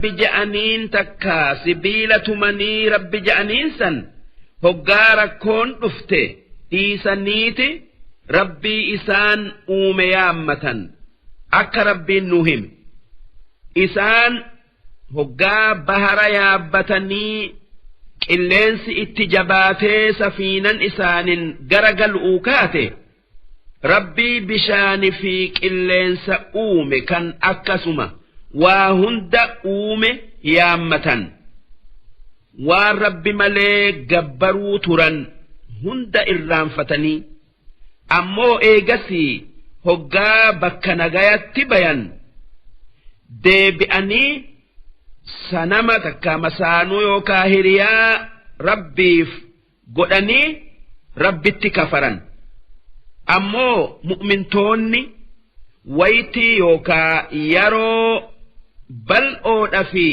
Rabbi je'aniin takkaa sibiila tumanii Rabbi je'aniin san hoggaa rakkoon dhufte dhiisaniiti Rabbii isaan uume yaammatan akka Rabbiin nu hime. Isaan hoggaa bahara yaabbatanii qilleensi itti jabaatee safiinan isaanin gara gal'uu kaate Rabbii bishaani fi qilleensa uume kan akkasuma waa hunda uume yaammatan. Waan Rabbi malee gabbaruu turan hunda irraanfatanii ammoo eegasii hoggaa bakka nagayatti bayan deebi'anii sanama takka masaanuu yookaa hiriyaa Rabbiif godhanii Rabbitti kafaran. Ammoo mu'mintoonni waytii yookaa yeroo bal'oodha fi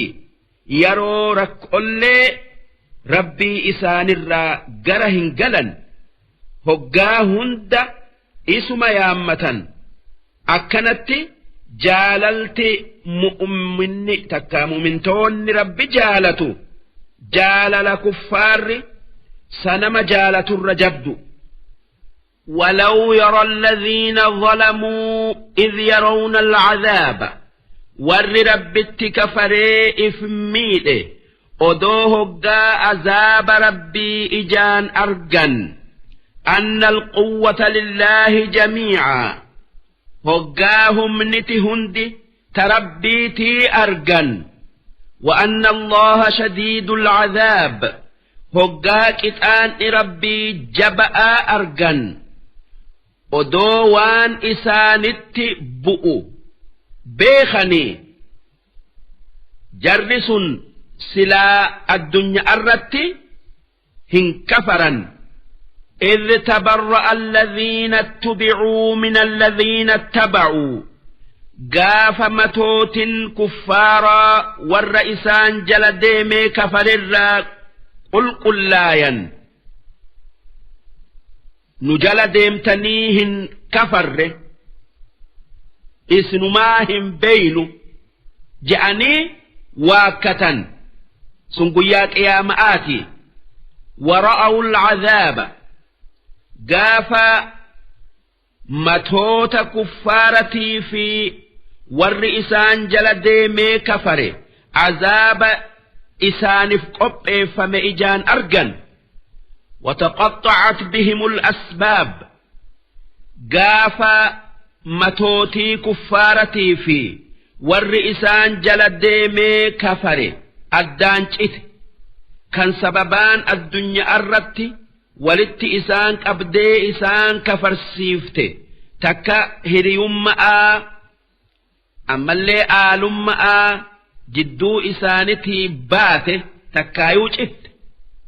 yeroo rakkollee Rabbii isaanirraa gara hin galan hoggaa hunda isuma yaammatan. Akkanatti jaalalti mu'minni takka mu'mintoonni Rabbi jaalatu jaalala kuffaarri sanama jaalaturra jabdu. ولو يرى الذين ظلموا إذ يرون العذاب warri Rabbitti kafaree if miidhe odoo hoggaa azaaba Rabbii ijaan argan anna alquwwata lillaahi jamiica hoggaa humniti hundi ta Rabbiitii argan وأن الله شديد العذاب hoggaa qixaan'i Rabbii jaba'aa argan odoo waan isaanitti bu'u beekanii jarri sun silaa addunyaa irratti hin kafaran. إذ تبرأ الذين اتبعوا من الذين اتبعوا gaafa matootin kuffaaraa warra isaan jala deemee kafarirraa qulqullaayan nu jala deemtanii hin kafarre isinumaa hin beeynu je'anii waakkatan sun guyyaa qiyaama'aati. ورأوا العذاب gaafa matoota kuffaaratii fi warri isaan jala deemee kafare azaaba isaaniif qopheeffame ijaan argan. وتقطعت بهم الأسباب gaafa matootii kuffaaratii fi warri isaan jala deemee kafare addaan cite kan sababaan addunyaa irratti walitti isaan qabdee isaan kafarsiifte takka hiriyummaa ammallee aalummaa jidduu isaanitii baate takkaayuu citte.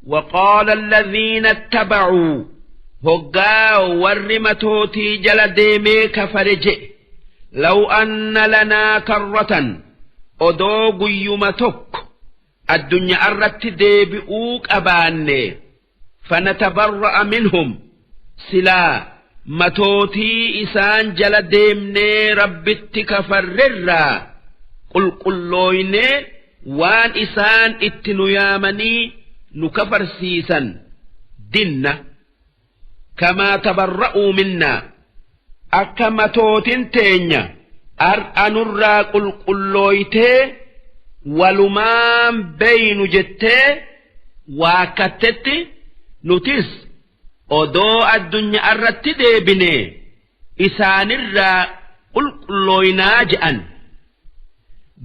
وقال الذين اتبعوا hoggaa warri matootii jala deemee kafare je'e لو أن لنا كرة odoo guyyuma tokko addunyaa irratti deebi'uu qabaanne فنتبرأ منهم silaa matootii isaan jala deemnee Rabbitti kafarrerraa qulqullooynee waan isaan itti nu yaamanii nu kafarsiisan dinna كما تبرؤوا منا akka matootin teenya ar'a nurraa qulqullooytee walumaan beeynu jettee waakkattetti nutis odoo addunyaa irratti deebine isaanirraa qulqullooynaa je'an.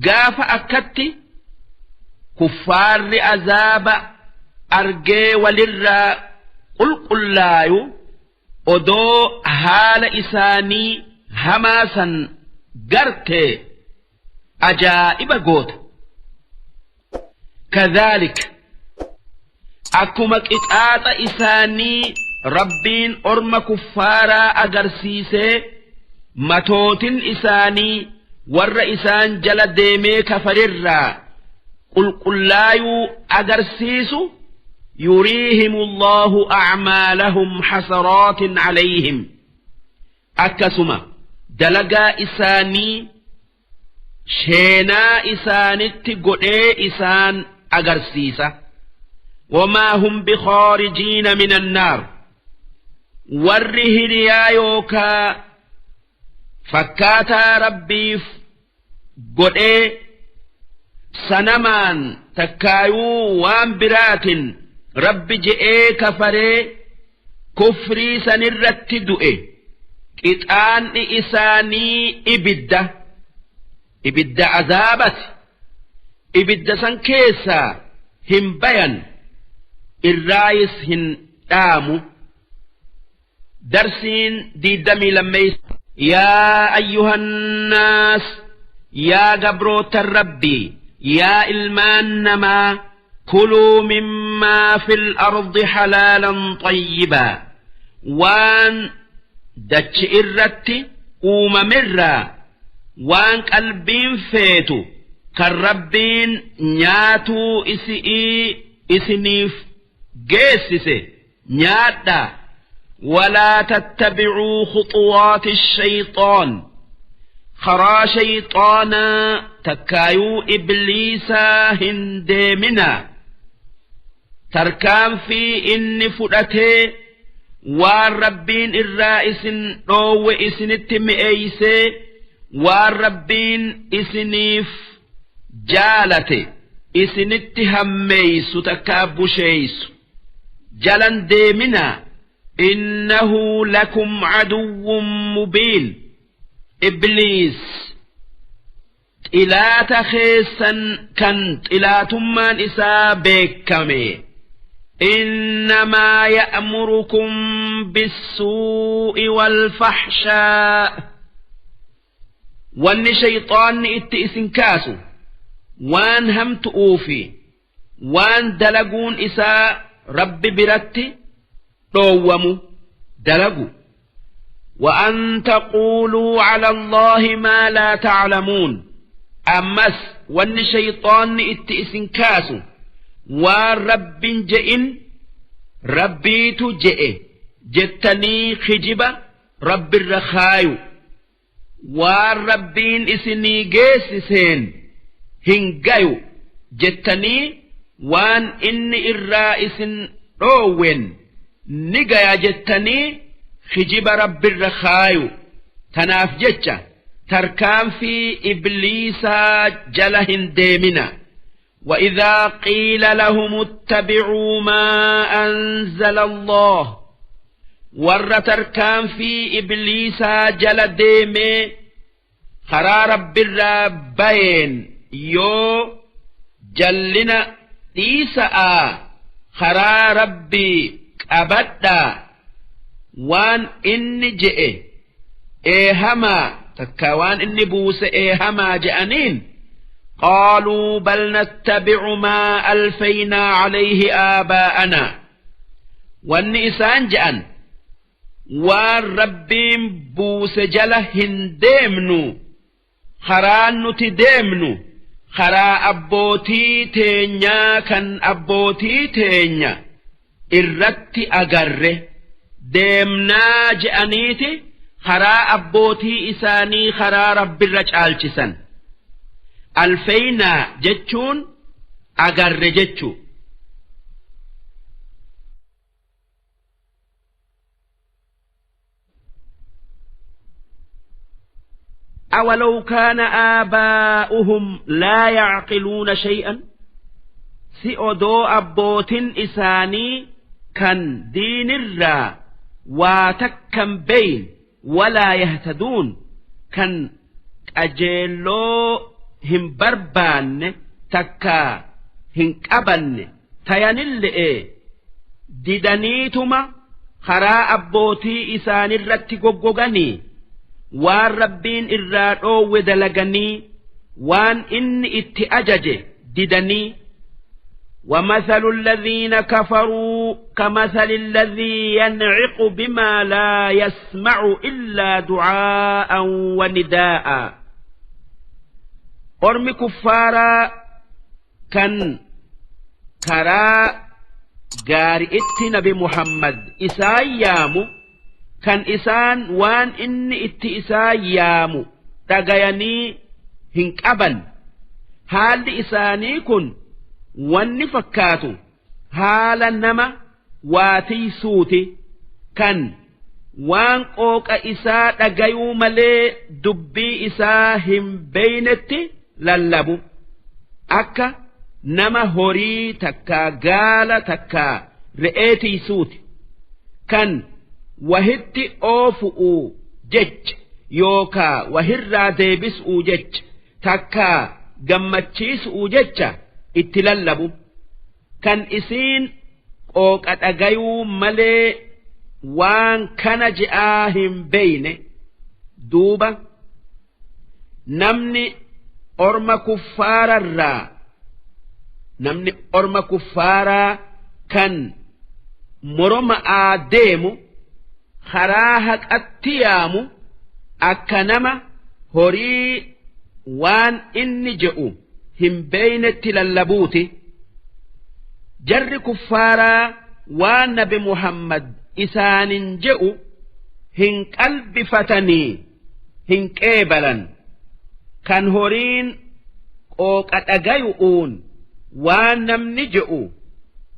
Gaafa akkatti kuffaarri azaaba argee walirraa qulqullaayu odoo haala isaanii hamaa san gartee ajaa'iba goota. كذلك akkuma qixaaxa isaanii Rabbiin orma kuffaaraa agarsiisee matootin isaanii warra isaan jala deemee kafarirraa qulqullaayuu agarsiisu يريهم الله أعمالهم حسرات عليهم akkasuma dalagaa isaanii Sheenaa isaanitti godhee isaan agarsiisa. Wamaa hum bikhaarijiina minan naar. Warri hiriyaa yookaa fakkaataa Rabbiif godhee sanamaan takkaayuu waan biraatin Rabbi je'ee kafaree kufrii sanirratti du'e qixaanni isaanii ibidda. Ibidda azaabati. Ibidda san keessaa hin bayan, irraayis hin dhaamu. Darsiin 22. Yaa ayyuhannaas, yaa gabrootan Rabbii, yaa ilmaan namaa, kuluu mimmaa fil ardi halaalan xayyibaa, waan dachi irratti uumamirraa waan qalbiin feetu kan Rabbiin nyaatuu isi'ii isiniif geessise nyaadhaa. ولا تتبعوا خطوات الشيطان، خرا شيطانا تكايو إبليسا هندمنا تركان في إن فرأته والربين الرائس أو إسن التمئيس والربين إسنيف جالته إسن التهميس تكابشيس جلن ديمنا. إنه لكم عدو مبين. إبليس إلا تخيسا كانت إلا تمان إسا بكمي. إنما يأمركم بالسوء والفحشاء، وأن شيطان إتئسن كاسو وان هم تؤوفي وان دلقون إسا رب برتي دلقوا. وأن تقولوا على الله ما لا تعلمون. أمس وأن شيطان اتئسن كاسو والرب جئن ربيت جئ جتني خجبة رب الرخايو والربين إسني جيسسين هنجايو جتني وان إني الرائس روين نجايا جتني خجب رب الرخايو. تناف جتة تركان في إبليس جلهن ديمنا. وإذا قيل لهم اتبعوا ما أنزل الله، ور تركان في إبليس جل ديمي خرا رب الربين يو جلنا إيسا خرا ربي أبدا وان إني جئ إيهما تكوان إني بوس إيهما جأنين. قالوا بل نتبع ما ألفينا عليه آباءنا. وان إسان جأن وان ربين بوس جله هندمنو خران تدمنو خرا أبوتي تينيا كان أبوتي تينيا irratti agarre deemnaa je'aniiti karaa abbootii isaanii karaa Rabbirra caalchisan. Alfeynaa jechuun agarre jechuu. أولو كان آباؤهم لا يعقلون شيئا، سئدو أبوتين إساني كان دين الرا واتكم بين ولا يهتدون كان أجلو هم بربان تكا هم كأبن تيانل ديدانيتما خرا أبوتي إساني الرتي قوغاني والربين الرا ودلغني وان إن اتأجج ديداني. ومثل الذين كفروا كمثل الذي ينعق بما لا يسمع إلا دعاء ونداء. أرمي كفارا كان كرا قارئت نبي محمد إسايام كان إسان وان إني إت إسايام تغيني Hin qaban. Haalli isaanii kun wanni fakkaatu haala nama waa tiysuuti kan waan qooqa isaa dhagayuu malee dubbii isaa hin beeynetti lallabu, akka nama horii takkaa gaala takkaa re'ee tiysuuti kan wahitti oofu'uu jecha yookaa wahirraa deebis'uu jecha takkaa gammachiisu'uu jecha itti lallabu, kan isiin qooqa dhagayuu malee waan kana je'aa hin beeyne. Duuba namni orma kuffaararraa, namni orma kuffaaraa kan moroma'aa deemu karaa haqatti yaamu akka nama horii waan inni je'u hin beeynetti lallabuuti. Jarri kuffaaraa waan Nabi Muhammad isaanin je'u hin qalbifatanii hin qeebalan. Kan horiin qooqa dhagayu'uun waan namni je'u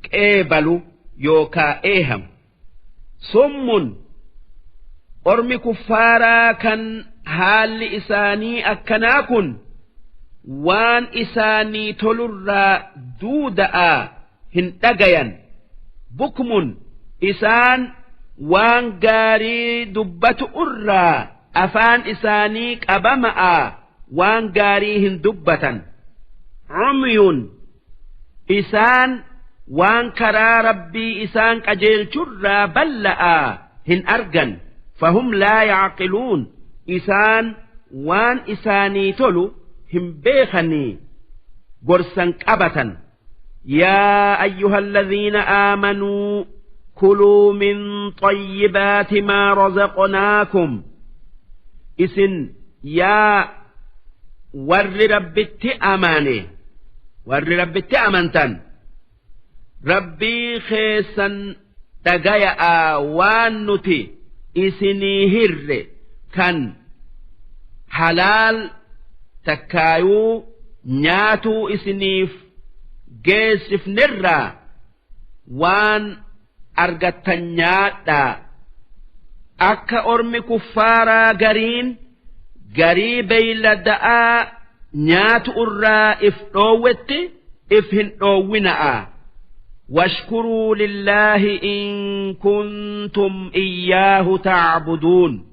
qeebalu yookaa eehamu. Summun, ormi kuffaaraa kan haalli isaanii akkanaa kun waan isaanii tolurraa duuda'aa hin dhagayan. Bukmun, isaan waan gaarii dubbatu irraa afaan isaanii qabama'aa waan gaarii hin dubbatan. Cumyun, isaan waan karaa Rabbii isaan qajeelchurraa balla'aa hin argan. Fahum laa yacqiluun, isaan waan isaanii tolu hin beekanii gorsan qabatan. يا أيها الذين آمنوا كلوا من طيبات ما رزقناكم. Isin yaa warri Rabbitti amane, warri Rabbitti amantan, Rabbii keessan dhagaya'a, waan nuti isinii hirre kan halaal takkaayuu nyaatuu isiniif geessifnerraa waan argattan nyaadhaa. Akka ormi kuffaaraa gariin garii beeylada'aa nyaatu irraa if dhoowwetti if hin dhoowwina'a. واشكروا لله إن كنتم إياه تعبدون.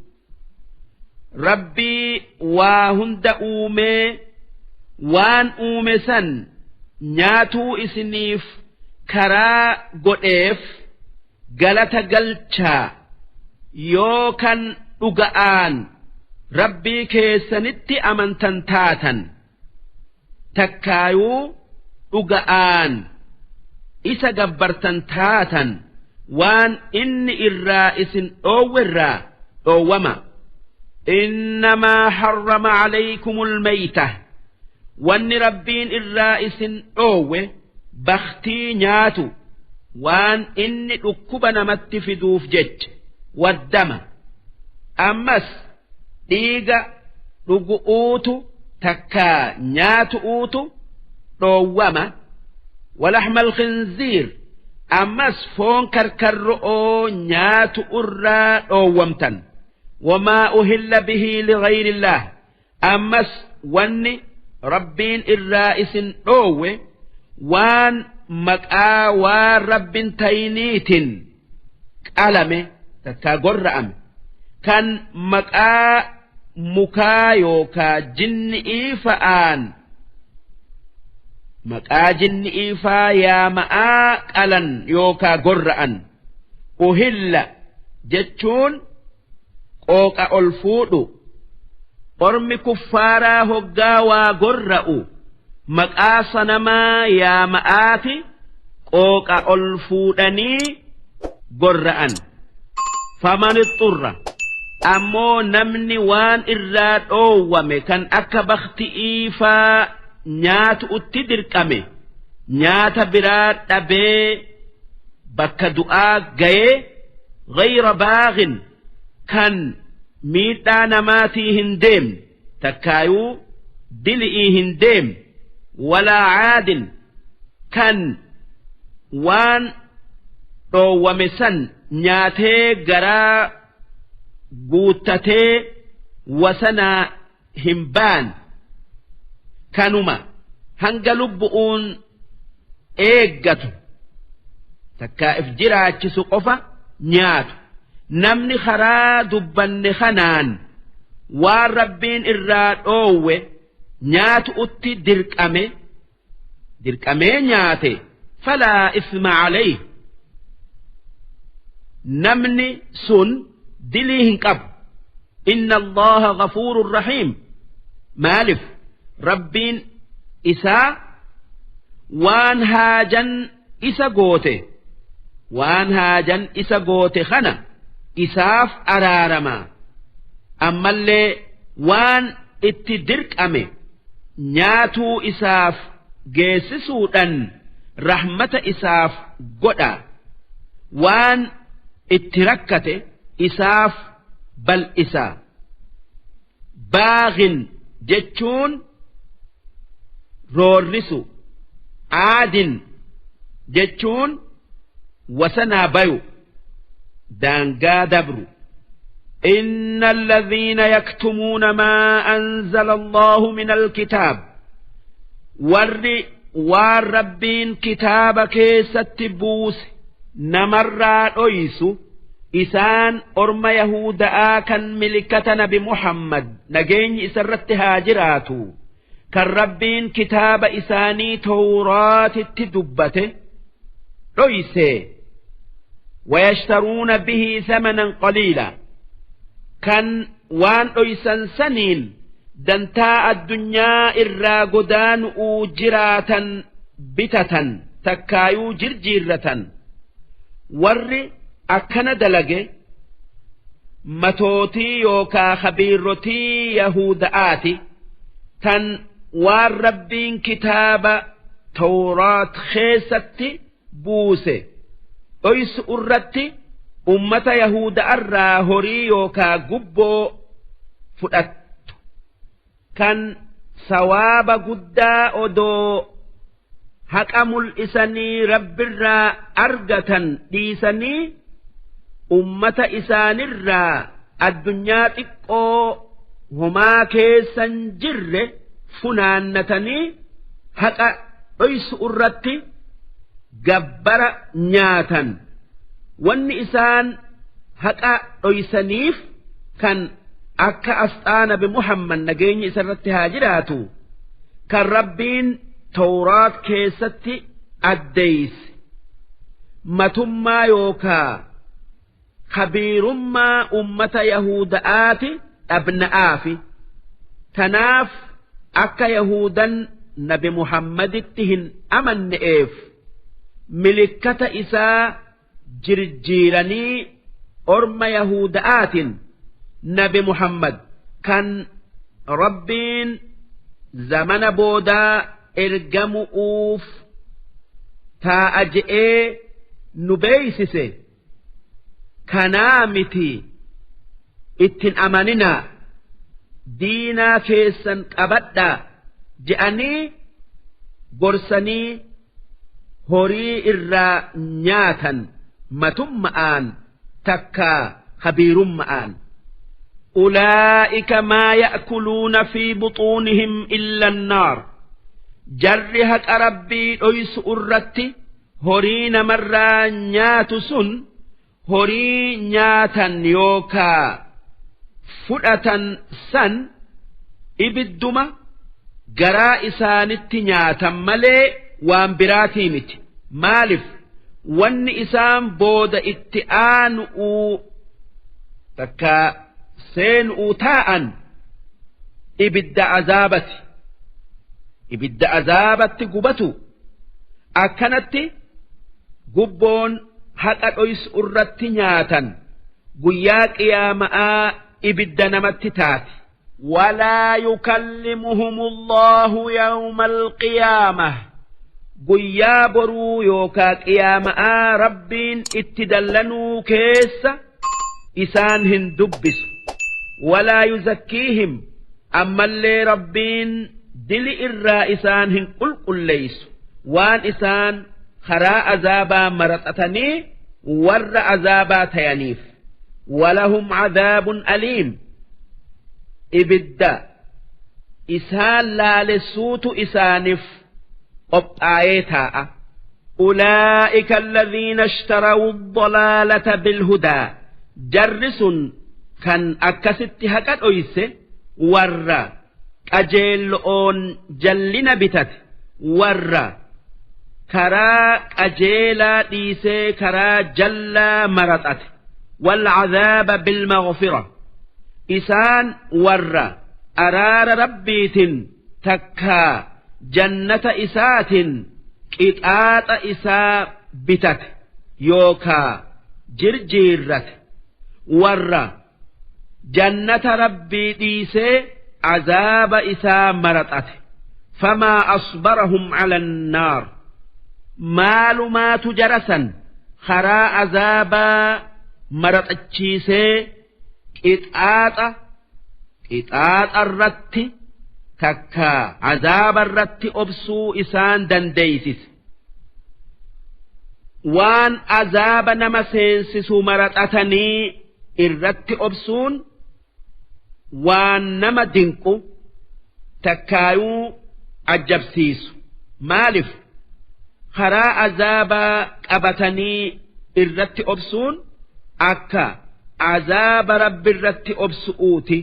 Rabbii waa hunda uumee waan uume san nyaatuu isiniif karaa godheef galata galchaa, yoo kan dhuga'aan Rabbii keessanitti amantan taatan, takkaayuu dhuga'aan isa gabbartan taatan, waan inni irraa isin dhoowwerraa dhoowwama. إنما حرم عليكم الميتة, wanni Rabbiin irraa isin dhoowwe baktii nyaatu, waan inni dhukkuba namatti fiduuf jecha. والدم, ammas dhiiga dhugu'uutu takkaa nyaatu'uutu dhoowwama. ولحم الخنزير, ammas foon karkarro'oo nyaatu irraa dhoowwamtan. وما أهل به لغير الله, ammas wanni Rabbiin irraa isin dhoowwe waan maqaa waan Rabbin tayiniitin qalame takkaa gorra'ame, kan maqaa mukaa yookaa jinni'ii fa'aan, maqaa jinni'ii faa yaama'aa qalan yookaa gorra'an. أهل jechuun qooqa ol fuudhu. Ormi kuffaaraa hoggaa waa gorra'u maqaa sanamaa yaama'aati qooqa ol fuudhanii gorra'an. فمن اضطر, ammoo namni waan irraa dhoowwame kan akka bakti'ii faa nyaatu utti dirqame, nyaata biraa dhabee bakka du'aa gayee, غير باغ, kan miidhaa namaatii hin deemne takkaayuu dili'ii hin deemne, walaa caadin kan waan dhoowwame san nyaatee garaa guuttatee wasanaa hin baan, kanuma hanga lubbu'uun eeggatu takkaa if jiraachisu qofa nyaatu. Namni karaa dubbanne kanaan waan Rabbiin irraa dhoowwe nyaatu utti dirqame dirqamee nyaate, falaa isma calayhi, namni sun dilii hin qabu. Inna Allaha ghafuurun rahiim. Maalif? Rabbiin isaa waan haajan isa goote, waan haajan isa goote kana isaaf araarama, ammallee waan itti dirqame nyaatuu isaaf geessisuudhan rahmata isaaf godha, waan itti rakkate isaaf bal'isa. Baaghin jechuun roorrisu, aadin jechuun wasanaa bayu, daangaa dabru. إن الذين يكتمون ما أنزل الله من الكتاب، warri waan Rabbiin kitaaba keessatti buuse namarraa dhoysu, isaan orma Yahuda'aa kan milikata Nabi Muhammad, nageenyi isarratti haa jiraatu, kan Rabbiin kitaaba isaanii Tawraatitti dubbate dhoyse, ويشترون به ثمنا قليلا، kan waan dhoysan saniin dantaa addunyaa irraa godaanu'uu jiraatan bitatan takkaayuu jirjiirratan, warri akkana dalage matootii yookaa khabiirrotii Yahuda'aati tan waan Rabbiin kitaaba Tawraat keessatti buuse dhoysu irratti ummata Yahuda'arraa horii yookaa gubboo fudhattu, kan sawaaba guddaa odoo haqa mul'isanii Rabbirraa argatan dhiisanii ummata isaanirraa addunyaa xiqqoo homaa keessan jirre funaannatanii haqa dhoysu irratti gabbara nyaatan. Wanni isaan haqa dhoysaniif kan akka asxaa Nabi Muhammad, nageenyi isarratti haa jiraatu, kan Rabbiin Tawraat keessatti addeeyse matummaa yookaa kabiirummaa ummata Yahuda'aati dhabna'aafi. Tanaaf akka Yahudan Nabi Muhammaditti hin amanne'eef milikkata isaa jirjiiranii orma Yahuda'aatiin Nabi Muhammad kan Rabbiin zamana boodaa ergamu'uuf taa'a je'ee nu beeysise kanaa miti, ittin amaninaa, diinaa keessan qabadhaa je'anii gorsanii horii irraa nyaatan matumma'aan takkaa khabiirumma'aan. أولئك ما يأكلون في بطونهم إلا النار. Jarri haqa Rabbii dhoysu irratti horii namarraa nyaatu sun horii nyaatan yookaa fudhatan san ibidduma garaa isaanitti nyaatan malee waan biraatii miti. Maalif? Wanni isaan booda itti aanu'uu takka seenu'uu taa'an ibidda azaabati, ibidda azaabatti gubatu. Akkanatti gubboon haqa dhoysu irratti nyaatan guyyaa qiyaama'aa ibidda namatti taati. ولا يكلمهم الله يوم القيامة، guyyaa boruu yookaa qiyaama'aa Rabbiin itti dallanuu keessa isaan hin dubbisu. ولا يزكيهم، ammallee Rabbiin Dili irraa isaan hin qulqulleeysu waan isaan karaa azaabaa maraxatanii warra azaabaa tayaniif. Walahum cadaabun aliim, ibidda isaan laalessuutu isaaniif qophaayee taa'a. أولئك الذين اشتروا الضلالة بالهدى, jarri sun kan akkasitti haqa dhoyse warra qajeello'oon jallina bitate, warra karaa qajeelaa dhiisee karaa jallaa maraxate. والعذاب بالمغفرة, isaan warra araara Rabbiitin takkaa jannata isaatin qixaaxa isaa bitate yookaa jirjiirrate, warra jannata Rabbii dhiisee azaaba isaa maraxate. فما أصبرهم على النار, maalumaatu jarasan karaa azaabaa maraxachiisee qixaaxa qixaaxa irratti takkaa azaaba irratti obsuu isaan dandeeysise? Waan azaaba nama seensisu maraxatanii irratti obsuun waan nama dinqu takkaayuu ajjabsiisu. Maaliif karaa azaabaa qabatanii irratti obsuun akka azaaba Rabbi irratti obsu'uuti?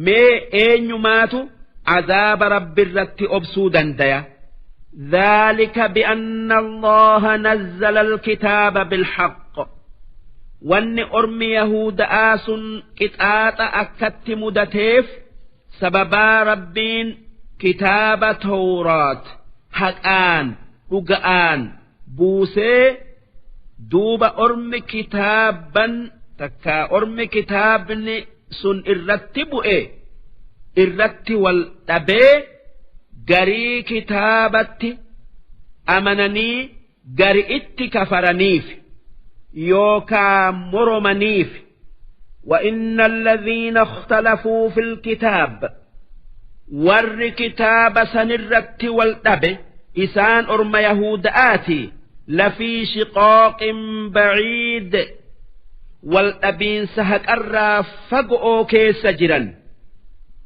Mee eenyumaatu azaaba Rabbi irratti obsuu dandaya? ذلك بأن الله نزل الكتاب بالحق, wanni ormi Yahuda'aa sun qixaaxa akkatti mudateef sababaa Rabbiin kitaaba Tawraat haqaan dhuga'aan buusee, duuba ormi kitaaban takka ormi kitaabni sun irratti bu'e irratti wal dhabee, garii kitaabatti amananii gari itti kafaraniif yookaa moromaniif. وإن الذين اختلفوا في الكتاب, warri kitaaba sanirratti wal dhabe isaan orma Yahuuda'aati, لفي شقاق بعيد, wal dhabiinsa haqarraa fagoo keessa jiran.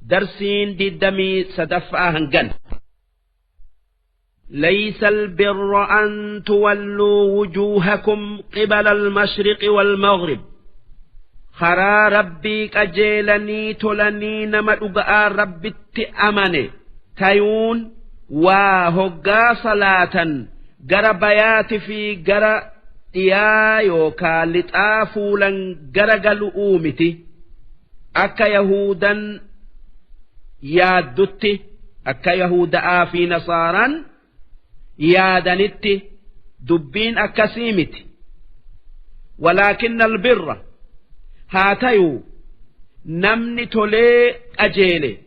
Darsiin 23ffaa hangan. ليس البر أن تولوا وجوهكم قبل المشرق والمغرب, karaa Rabbii qajeelanii tolanii nama dhuga'aa Rabbitti amane tayuun waa hoggaa salaatan gara bayaati fi gara dhiyaa yookaa lixaa fuulan gara galu'uu miti, akka Yahudan yaaddutti, akka Yahuda'aa fi Nasaaraan yaadanitti dubbiin akkasii miti. ولكن البر, haa tayuu namni tolee qajeele,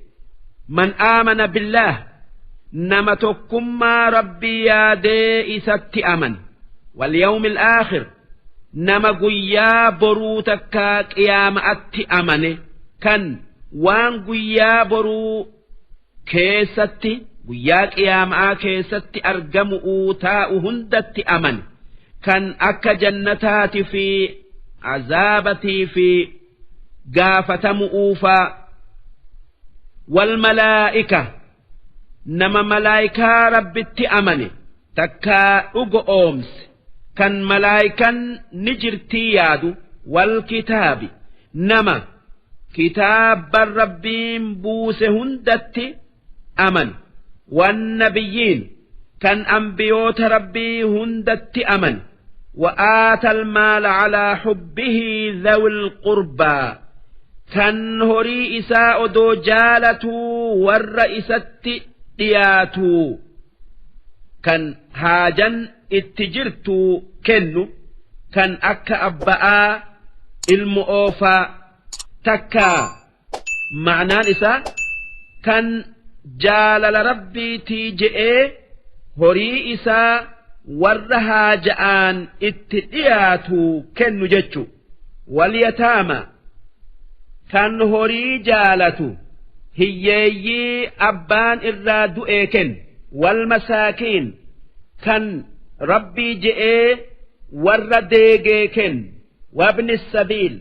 من آمن بالله, nama tokkummaa Rabbii yaadee isatti aman, واليوم الآخر, nama guyyaa boruu takkaa qiyaama'atti amane, kan waan guyyaa boruu keessatti, guyyaa qiyaama'aa keessatti argamu'uu taa'u hundatti amane, kan akka jannataati fi azaabatii fi gaafatamu'uufaa. والملائكة, nama malaayikaa Rabbitti amane takkaa dhugo oomse, kan malaayikan ni jirtii yaadu. والكتاب, nama kitaabban Rabbiin buuse hundatti amane. والنبيين, kan ambiyoota Rabbii hundatti amane. وآتى المال على حبه ذوي القربى, kan horii isaa odoo jaalatuu warra isatti dhiyaatuu kan haajan itti jirtuu kennu, kan akka abba'aa ilmu oofaa takkaa ma'naan isaa kan jaalala Rabbiitii je'ee horii isaa warra haaja'aan itti dhiyaatu kennu jechu. واليتامى, kan horii jaalatu. Hiyyeeyyii abbaan irraa du'ee kennu. Walmasaakiin, kan Rabbii je'ee warra deegee kennu. Wabni sabiil,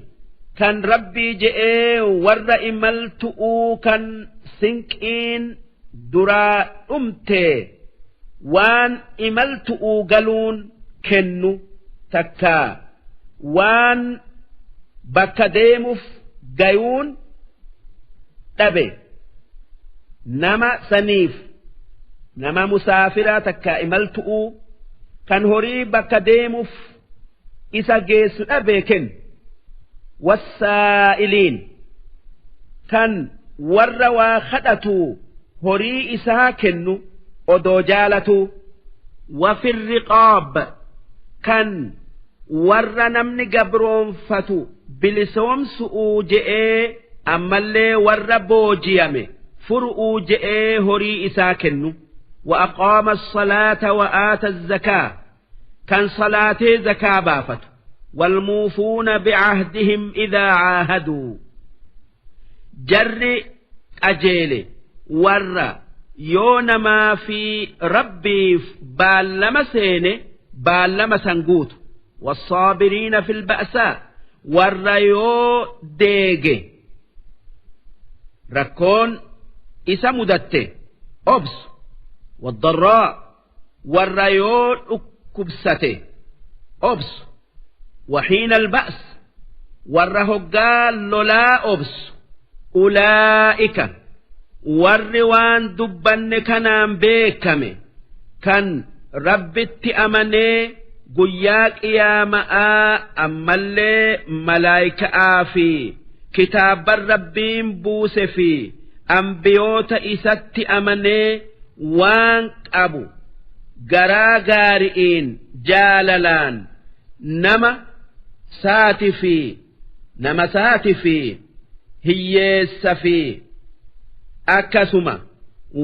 kan Rabbii je'ee warra imaltu'uu kan sinqiin duraa dhumtee waan imaltu'uu galuun kennu, takkaa waan bakka deemuuf gayuun dhabe nama saniif, nama musaafiraa takkaa imaltu'uu kan horii bakka deemuuf isa geessu dhabe kennu. Wassaa'iliin, kan warra waa kadhatu horii isaa kennu odoo jaalatu. Wafi riqaab, kan warra namni gabroonfatu bilisoomsu'uu je'ee, ammallee warra boojiyame furu'uu je'ee horii isaa kennu. وأقام الصلاة وآتى الزكاة، كان صلاتي زكاة بافت. والموفون بعهدهم إذا عاهدوا، jarri qajeele warra yoo namaa fi Rabbiif baallama seene baallama san guutu. والصابرين في البأساء، warra yoo deege rakkoon isa mudatte obsu. والضراء، warra yoo dhukkubsate obsu. وحين البأس، warra hoggaa lolaa obsu. أولئك، warri waan dubbanne kanaan beekame, kan Rabbitti amanee guyyaa qiyaama'aa ammallee malaayika'aa fi kitaabban Rabbiin buuse fi ambiyoota isatti amanee waan qabu garaa gaari'iin jaalalaan nama saati fi hiyyeessa fi akkasuma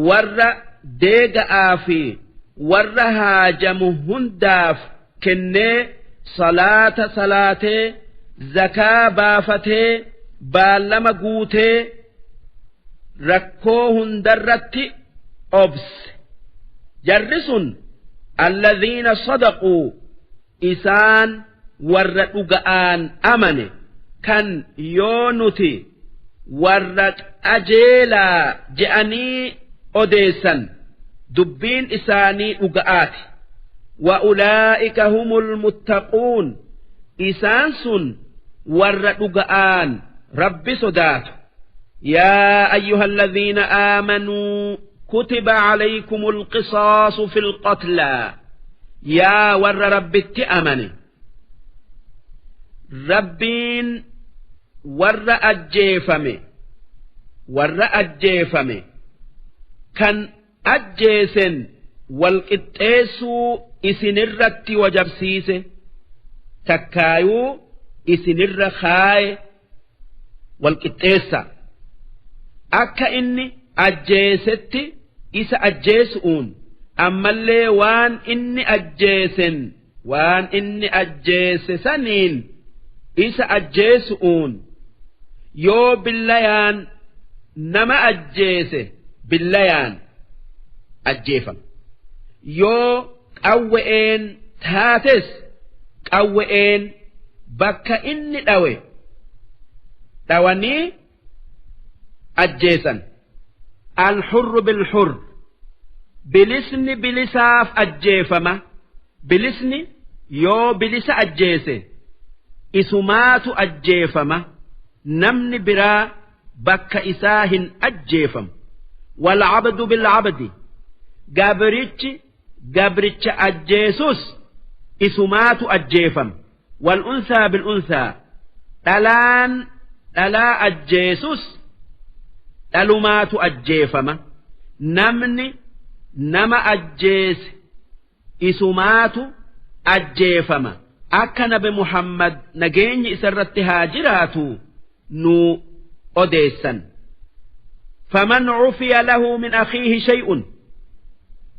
warra deega'aa fi warra haajamu hundaaf kennee, salaata salaatee, zakaa baafatee, baallama guutee, rakkoo hundarratti obse, jarri sun الذين صدقوا، isaan warra dhuga'aan amane, kan yoo nuti warra qajeelaa je'anii odeessan dubbiin isaanii dhuga'aati. وأولئك هم المتقون، isaan sun warra dhuga'aan Rabbi sodaatu. يا أيها الذين آمنوا كتب عليكم القصاص في القتلى، yaa warra Rabbitti amane, Rabbiin warra ajjeefame kan ajjeesen walqixxeessuu isinirratti wajabsiise, takkaayuu isinirra kaaye. Walqixxeessa akka inni ajjeesetti isa ajjeesu'uun, ammallee waan inni ajjeesen, waan inni ajjeese saniin isa ajjeesu'uun. Yoo billayaan nama ajjeese billayaan ajjeefama, yoo qawwe'een taates qawwe'een bakka inni dhawe dhawanii ajjeesan. الحر بالحر، bilisni bilisaaf ajjeefama. Bilisni yoo bilisa ajjeese isumaatu ajjeefama, namni biraa bakka isaa hin ajjeefamu. والعبد بالعبد، gabrichi gabricha ajjeesus isumaatu ajjeefama. والأنثى بالأنثى، dhalaan dhalaa ajjeesus dhalumaatu ajjeefama. Namni nama ajjeese isumaatu ajjeefama, akka Nabi Muhammad, nageenyi isarratti haa jiraatu, nu odeessan. فمن عفي له من أخيه شيء،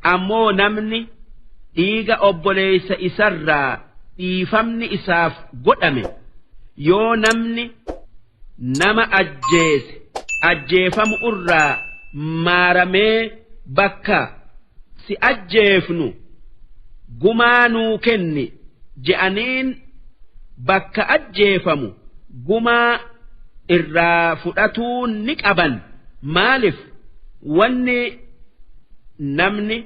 ammoo namni dhiiga obboleessa isarraa dhiifamni isaaf godhame, yoo namni nama ajjeese Ajjeefamu irraa maaramee bakka si ajjeefnu gumaa nuu kenni je'aniin bakka ajjeefamu gumaa irraa fudhatuu ni qaban. Maalif wanni namni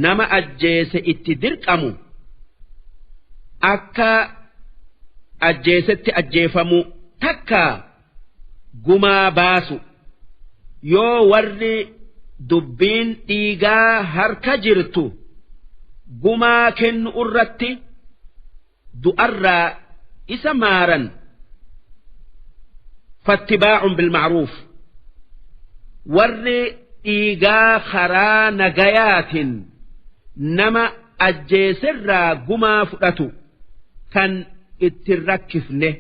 nama ajjeese itti dirqamu akka ajjeesetti ajjeefamu takka gumaa baasu yoo warri dubbiin dhiigaa harka jirtu gumaa kennu irratti du'arraa isa maaran. Fattibaa'un bilma'ruuf warri dhiigaa karaa nagayaatiin nama ajjeeserraa gumaa fudhatu kan itti rakkifne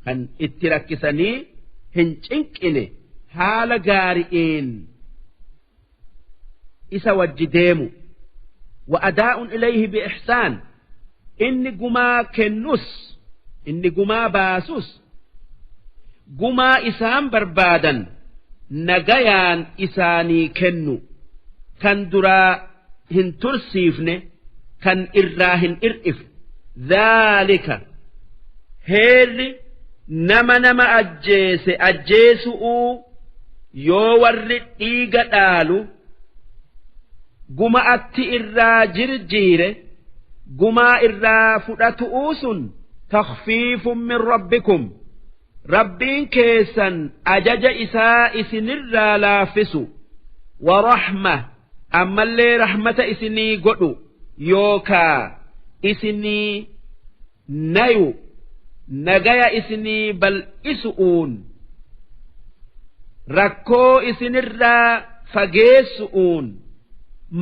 kan itti rakkisanii hin cinqine haala gaari'iin isa wajji deemu. Wa adaa'un ilayhi bi'ihsaan inni gumaa kennus inni gumaa baasus gumaa isaan barbaadan nagayaan isaanii kennu kan duraa hin tursiifne kan irraa hin ir'ifne. Dhaalika heerri nama nama ajjeese ajjeesu'uu yoo warri dhiiga dhaalu guma'atti irraa jirjiire gumaa irraa fudhatu'uu sun takhfiifun min rabbikum rabbiin keessan ajaja isaa isinirraa laaffisu wa rahma ammallee rahmata isinii godhu yookaa isinii nayu nagaya isinii bal'isu'uun rakkoo isinirraa fageessu'uun.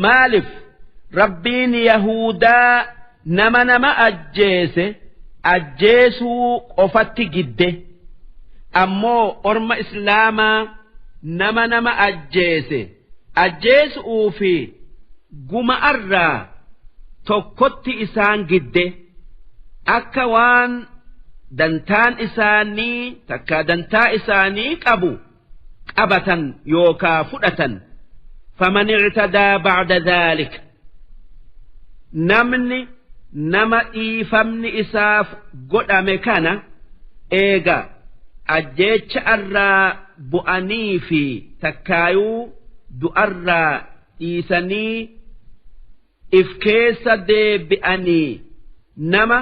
Maalif rabbiin yahudaa nama nama ajjeese ajjeesuu qofatti gidde ammoo orma islaamaa nama nama ajjeese ajjeesu'uu fi guma'arraa tokkotti isaan gidde akka waan dantaan isaanii takka dantaa isaanii qabu qabatan yookaa fudhatan. Faman i'tadaa ba'da dhaalik namni nama dhiifamni isaaf godhame kana eega ajjeecha irraa bu'anii fi takkaayuu du'arraa dhiisanii if keessa deebi'anii nama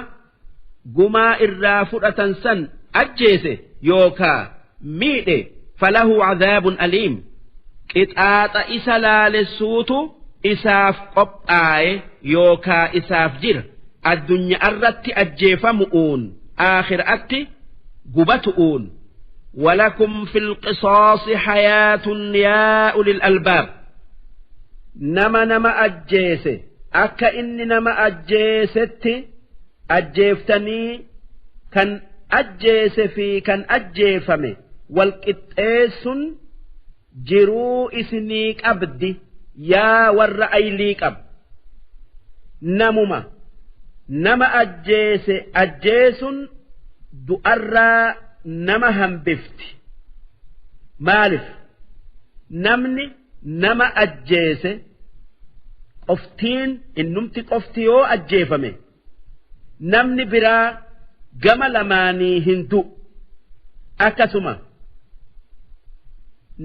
gumaa irraa fudhatan san ajjeese yookaa miidhe falahu cadaabun aliim qixaaxa isa laalessuutu isaaf qophaa'e yookaa isaaf jira. Addunyaa irratti ajjeefamu'uun aakhiraatti gubatu'uun. Walakum fil qisaasi hayaatun yaa ulil albaab nama nama ajjeese akka inni nama ajjeesetti ajjeeftanii kan ajjeese fi kan ajjeefame wal qixxeessun jiruu isinii qabdi yaa warra aylii qab. Namuma nama ajjeese ajjeesun du'arraa nama hambifti. Maalif namni nama ajjeese qoftiin innumti qofti yoo ajjeefame namni biraa gama lamaanii hin du'u. Akkasuma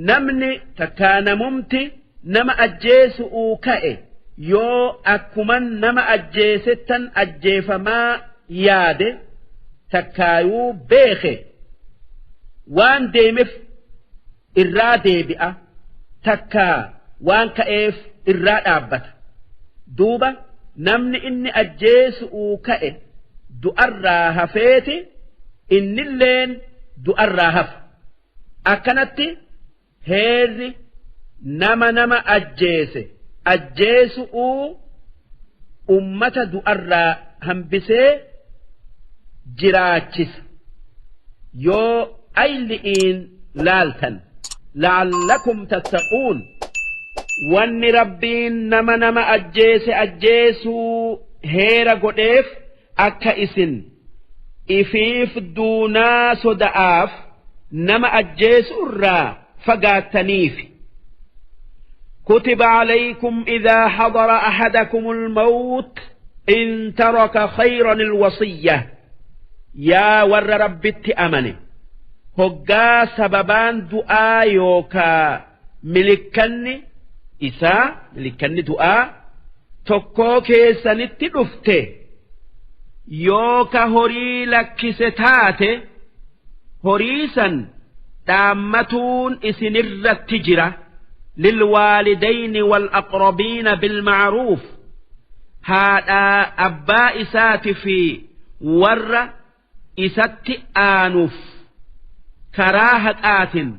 namni takkaa namumti nama ajjeesu'uu ka'e yoo akkuman nama ajjeesettan ajjeefamaa yaade takkaayuu beeke waan deemeef irraa deebi'a takkaa waan ka'eef irraa dhaabbata. Duuba namni inni ajjeesu'uu ka'e du'arraa hafeeti innilleen du'arraa hafa. Akkanatti heerri nama nama ajjeese ajjeesu'uu ummata du'arraa hambisee jiraachisa. Yoo ayli'iin laaltan la'allakum tattaquun wanni rabbiin nama nama ajjeese ajjeesuu heera godheef akka isin ifiif duunaa soda'aaf nama ajjeesu irraa fagaattaniif. كتب عليكم إذا حضر أحدكم الموت إن ترك خيرا الوصية. Yaa warra Rabbitti amane, hoggaa sababaan du'aa yookaa milikkanni isaa, milikkanni du'aa tokkoo keessanitti dhufte, yooka horii lakkise taate, horii san dhaammatuun isinirratti jira. للوالدين والأقربين بالمعروف. Haadhaa abbaa isaati fi warra isatti aanuuf karaa haqaatin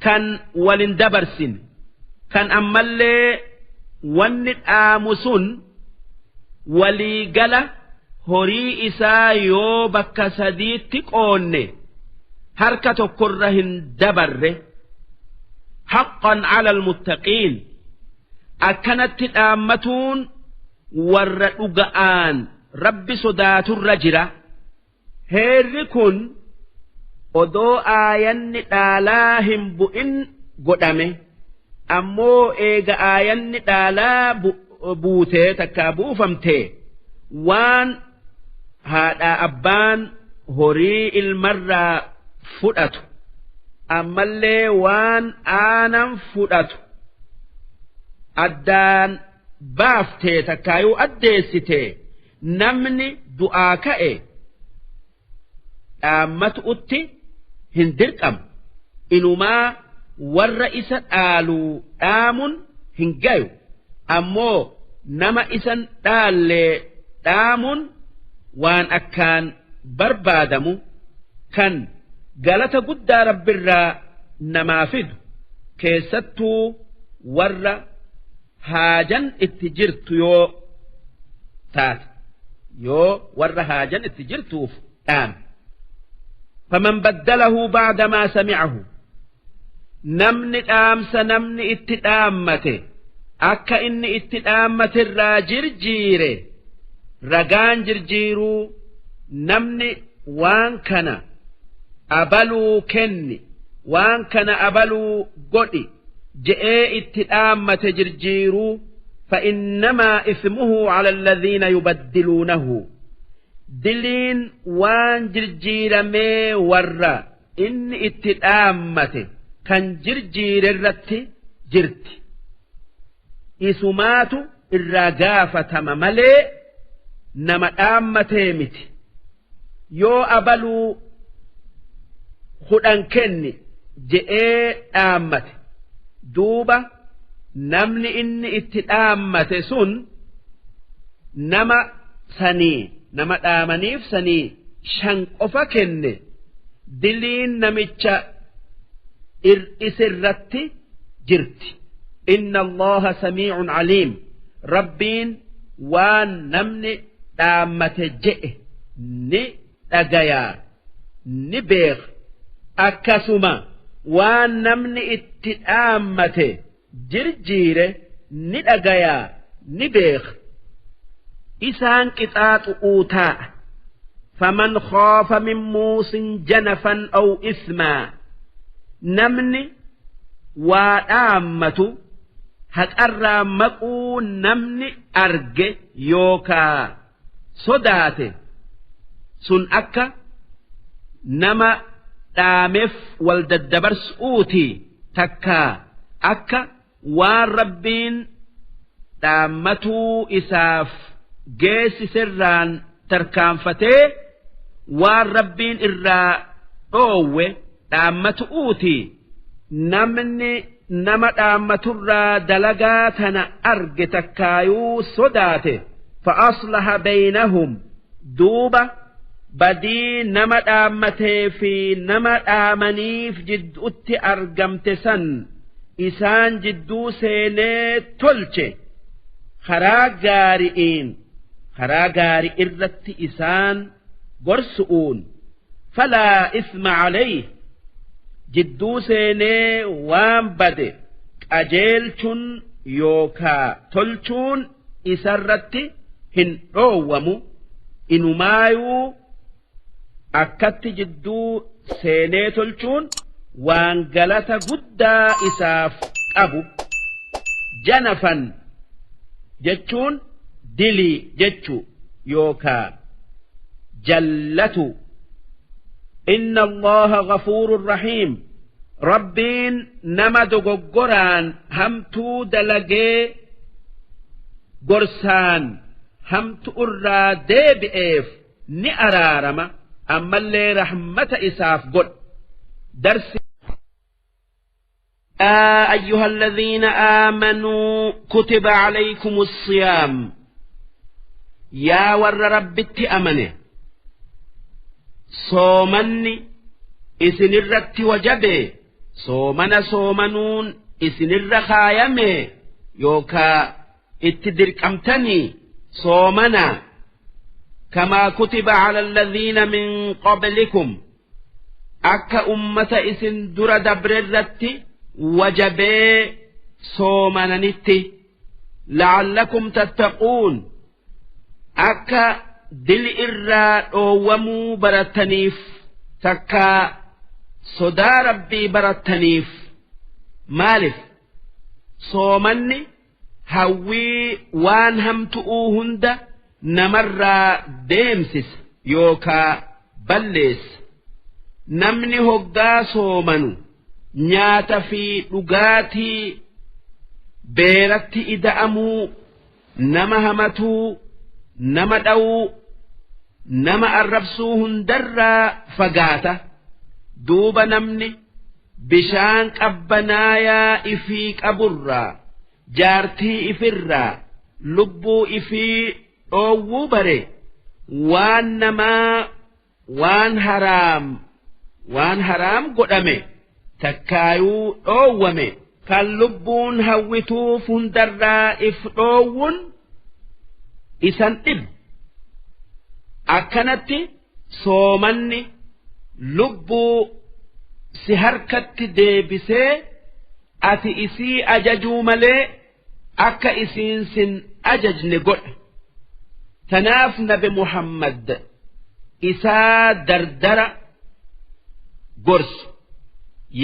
kan walin dabarsin, kan ammallee wanni dhaamu sun waliigala horii isaa yoo bakka sadiitti qoonne harka tokkorra hin dabarre. حقا على المتقين. Akkanatti dhaammatuun warra dhuga'aan Rabbi sodaaturra jira. Heerri kun odoo aayanni dhaalaa hin bu'in godhame. Ammoo eega aayanni dhaalaa buutee takkaa buufamtee, waan haadhaa abbaan horii ilmarraa fudhatu, ammallee waan aanan fudhatu addaan baaftee takkaayuu addeessitee, namni du'aa ka'e dhaammatu'utti hin dirqamu. Inumaa warra isa dhaaluu dhaamun hin gayu. Ammoo nama isan dhaallee dhaamun waan akkaan barbaadamu, kan galata guddaa Rabbirraa namaa fidu, keessattuu warra haajan itti jirtu yoo taate, yoo warra haajan itti jirtuuf dhaame. فمن بدله بعد ما سمعه. Namni dhaamsa namni itti dhaammate akka inni itti dhaammate irraa jirjiire, ragaan jirjiiruu, namni waan kana abaluu kenni, waan kana abaluu godhi je'ee itti dhaammate jirjiiruu, فإنما إثمه على الذين يبدلونه. Diliin waan jirjiiramee warra inni itti dhaammate kan jirjiire irratti jirti. Isumaatu irraa gaafatama malee nama dhaammatee miti. Yoo abaluu 10 kenni je'ee dhaammate, duuba namni inni itti dhaammate sun nama sanii, nama dhaamaniif sanii 5 qofa kenne, diliin namicha irratti jirti. إن الله سميع عليم. Rabbiin waan namni dhaammate je'e ni dhagayaa, ni beeka. Akkasuma waan namni itti dhaammate jirjiire ni dhagayaa, ni beeka. Isaan qixaaxu'uu taa'a. فمن خاف من موص جنفا أو إثما. Namni waa dhaammatu haqarraa maquu namni arge yookaa sodaate sun, akka nama dhaameef wal daddabarsuuti takkaa akka waan Rabbiin dhaammatuu isaaf geessisirraan tarkaanfatee waan Rabbiin irraa dhoowwe dhaammatuuti, namni nama dhaammaturraa dalagaa tana arge takkaayuu sodaate, فأصلح بينهم. Duuba badii nama dhaammatee fi nama dhaamaniif jidduutti argamte san isaan jidduu seenee tolche, karaa gaari'iin, karaa gaarii irratti isaan gorsu'uun, فلا إثم عليه. Jidduu seenee waan bade qajeelchuun yookaa tolchuun isarratti hin dhoowwamu. Inumaayuu akkatti jidduu seenee tolchuun waan galata guddaa isaaf qabu. Janafan jechuun dilii jechuu yookaa jallatu. Inna Allaha ghafuurun rahiim. Rabbiin nama dogoggoraan hamtuu dalagee gorsaan hamtu irraa deebi'eef ni araarama, ammallee rahmata isaaf godha. Darsi. يا أيها الذين آمنوا كتب عليكم الصيام. Yaa warra Rabbitti amane, soomanni isinirratti wajabe, soomana soomanuun isinirra kaayame yookaa itti dirqamtanii soomana. كما كتب على الذين من قبلكم, akka ummata isin dura dabrerratti wajabee soomananitti. لعلكم تتقون, akka dili irraa dhoowwamuu barataniif, takkaa sodaa Rabbii barataniif. Maalif soomanni hawwii waan hamtu'uu hunda namarraa deemsisa yookaa balleessa? Namni hoggaa soomanu nyaata fi dhugaatii beeratti ida'amuu, nama hamatuu, nama dha'uu, nama arrabsuu hundarraa fagaata. Duuba namni bishaan qabbanaayaa ifii qaburraa, jaartii ifirraa, lubbuu ifii dhoowwuu bare, waan namaa waan haraam godhame takkaayuu dhoowwame kan lubbuun hawwituuf hundarraa if dhoowwun isan dhibu. Akkanatti soomanni lubbuu si harkatti deebisee ati isii ajajuu malee akka isiin sin ajajne godha. Tanaaf Nabi Muhammad isaa dardara gorsu: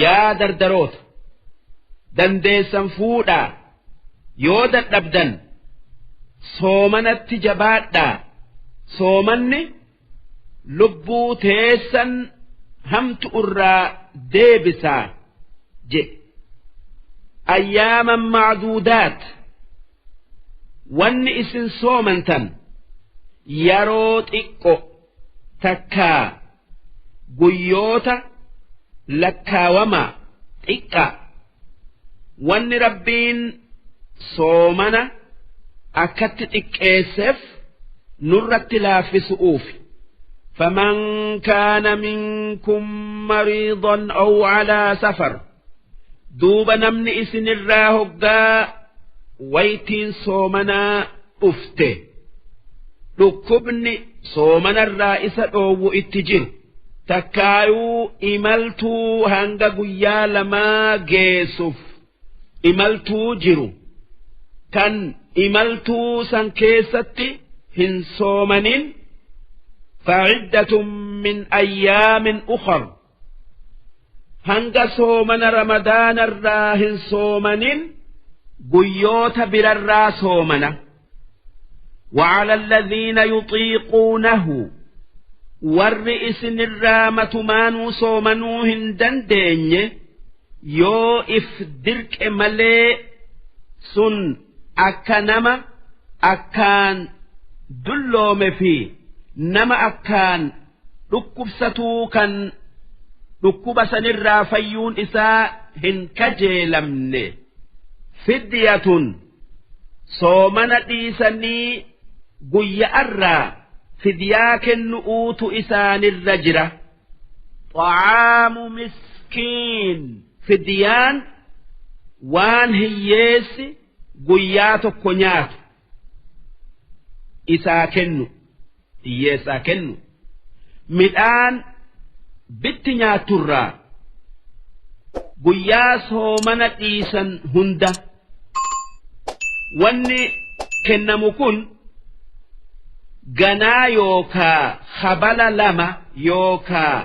"Yaa dardaroota, dandeessan fuudhaa, yoo dadhabdan soomanatti jabaadhaa. Soomanni lubbuu teessan hamtu irraa deebisaa," jedhe. أياما معدودات, wanni isin soomantan yeroo xiqqo takkaa guyyoota lakkaawamaa xiqqa. Wanni Rabbiin soomana akkatti xiqqeesseef nurratti laaffisu'uufi. فمن كان منكم مريضا أو على سفر, duuba namni isinirraa hoggaa waytiin soomanaa dhufte dhukkubni soomanarraa isa dhoowwu itti jiru, takkaayuu imaltuu hanga guyyaa 2 geessuuf imaltuu jiru, kan imaltuu san keessatti hin soomanin, فعدة من أيام أخر, hanga soomana Ramadaanarraa hin soomanin guyyoota birarraa soomana. وعلى الذين يطيقونه, warri isinirraa matumaanuu soomanuu hin dandeenye yoo if dirqe malee, sun akka nama akkaan dulloome fi nama akkaan dhukkubsatuu kan dhukkuba sanirraa fayyuun isaa hin kajeelamne, فدية, soomana dhiisanii guyya'arraa fidyaa kennu'uutu isaanirra jira. طعام مسكين, fidyaan waan hiyyeessi guyyaa tokko nyaatu isaa kennu, hiyyeessaa kennu, midhaan bitti nyaatturraa guyyaa soomana dhiisan hunda. Wanni kennamu kun ganaa yookaa habala 2 yookaa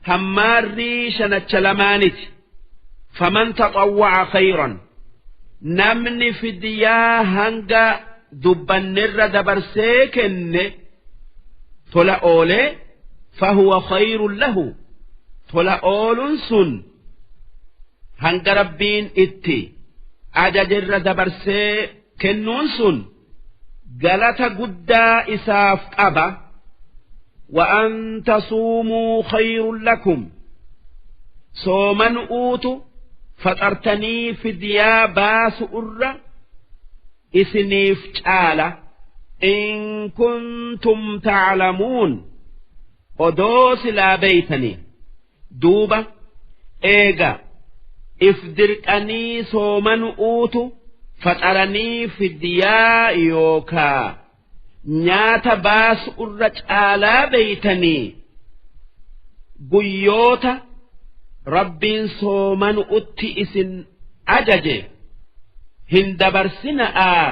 Hammaarrii shanacha lamaaniti. Faman taxawwa'a khayran, namni fidyaa hanga dubbannirra dabarsee kenne tola oolee, fahuwa khayrun lahu, tola oolun sun hanga Rabbiin itti ajajerra dabarsee kennuun sun galata guddaa isaaf qaba. Wa an tasuumuu khayrun lakum, sooman uutu faxartanii fidyaa baasu irra isiniif caala, in kuntum taclamuun, odoo silaa beeytanii. Duuba eega if dirqanii sooman uutu faxaranii fidyaa yookaa nyaata baasu irra caalaa beeytanii, guyyoota Rabbiin soomanu utti isin ajaje hin dabarsina'aa.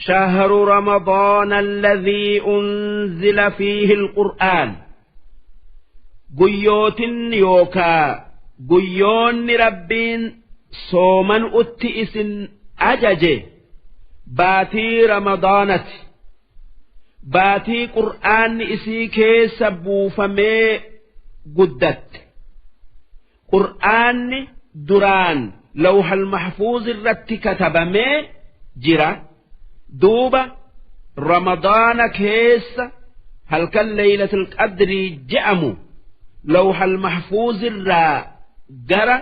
شهر رمضان الذي أنزل فيه القرآن, guyyootin yookaa guyyoonni Rabbiin sooman utti isin ajaje baatii Ramadaanati, baatii Qur'aanni isii keessa buufamee guddatte. Qur'aanni duraan Lawhal Mahfuuz irratti katabamee jira. Duuba Ramadaana keessa halkan Leeylatul Qadrii je'amu Lawhal Mahfuuz irraa gara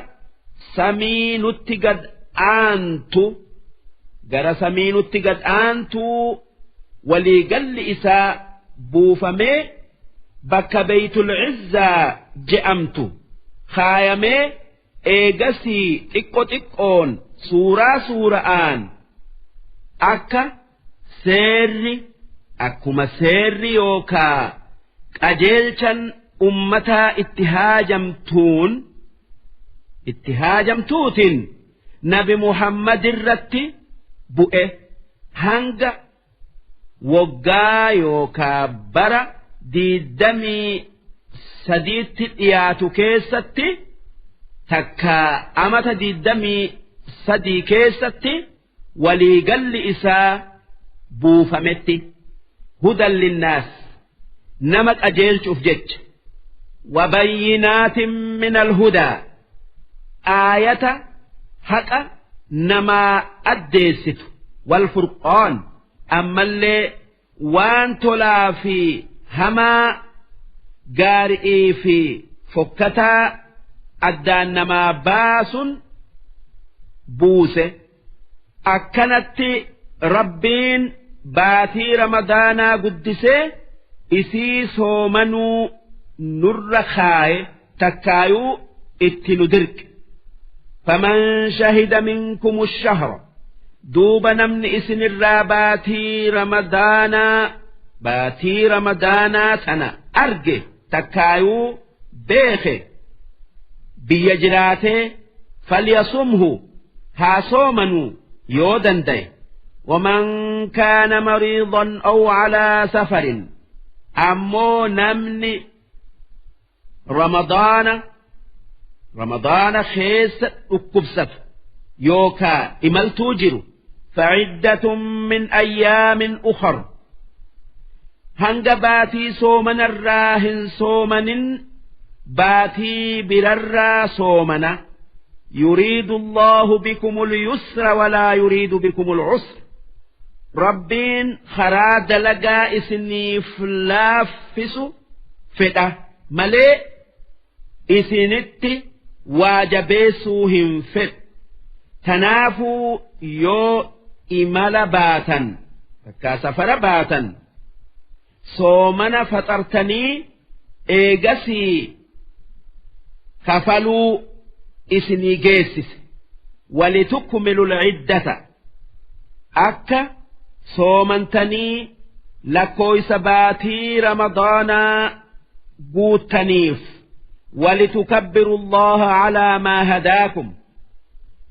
samii nutti gad aantu, gara samii nutti gad aantuu waliigalli isaa buufamee bakka Beeytul Izzaa je'amtu kaayamee, eegasii xiqqo xiqqoon suuraa suura'aan akka seerri, akkuma seerri yookaa qajeelchan ummataa itti haajamtuutiin Nabi Muhammad irratti bu'e, hanga waggaa yookaa bara 23tti dhiyaatu keessatti, takka amata 23 keessatti waliigalli isaa buufametti. هدى للناس, nama qajeelchuuf jecha, وبينات من الهدى, aayata haqa namaa addeessitu, والفرقان, ammallee waan tolaa fi hamaa, gaari'ii fi fokkataa addaan namaa baasun buuse. Akkanatti Rabbiin baatii Ramadaanaa guddisee isii soomanuu nurra kaaye, takkaayuu itti nu dirqe. فمن شهد منكم الشهر, duuba namni isinirraa baatii Ramadaanaa sana arge takkaayuu beeke biyya jiraatee, فليصمه, haa soomanuu yoo danda'e. ومن كان مريضا أو على سفر, ammoo namni Ramadaana keessa dhukkubsatu yookaa imaltuu jiru, فعدة من أيام أخر, hanga baatii soomanarraa hin soomanin baatii birarraa soomana. يريد الله بكم اليسر ولا يريد بكم العسر, Rabbiin karaa dalagaa isiniif laaffisu fedha malee isinitti waa jabeessuu hin fedhu. Tanaafuu yoo imala baatan takkaa safara baatan, soomana faxartanii eegasii kafaluu isinii geessise. ولتكملوا العدة, akka soomantanii lakkooysa baatii Ramadaanaa guuttaniif. ولتكبروا الله على ما هداكم,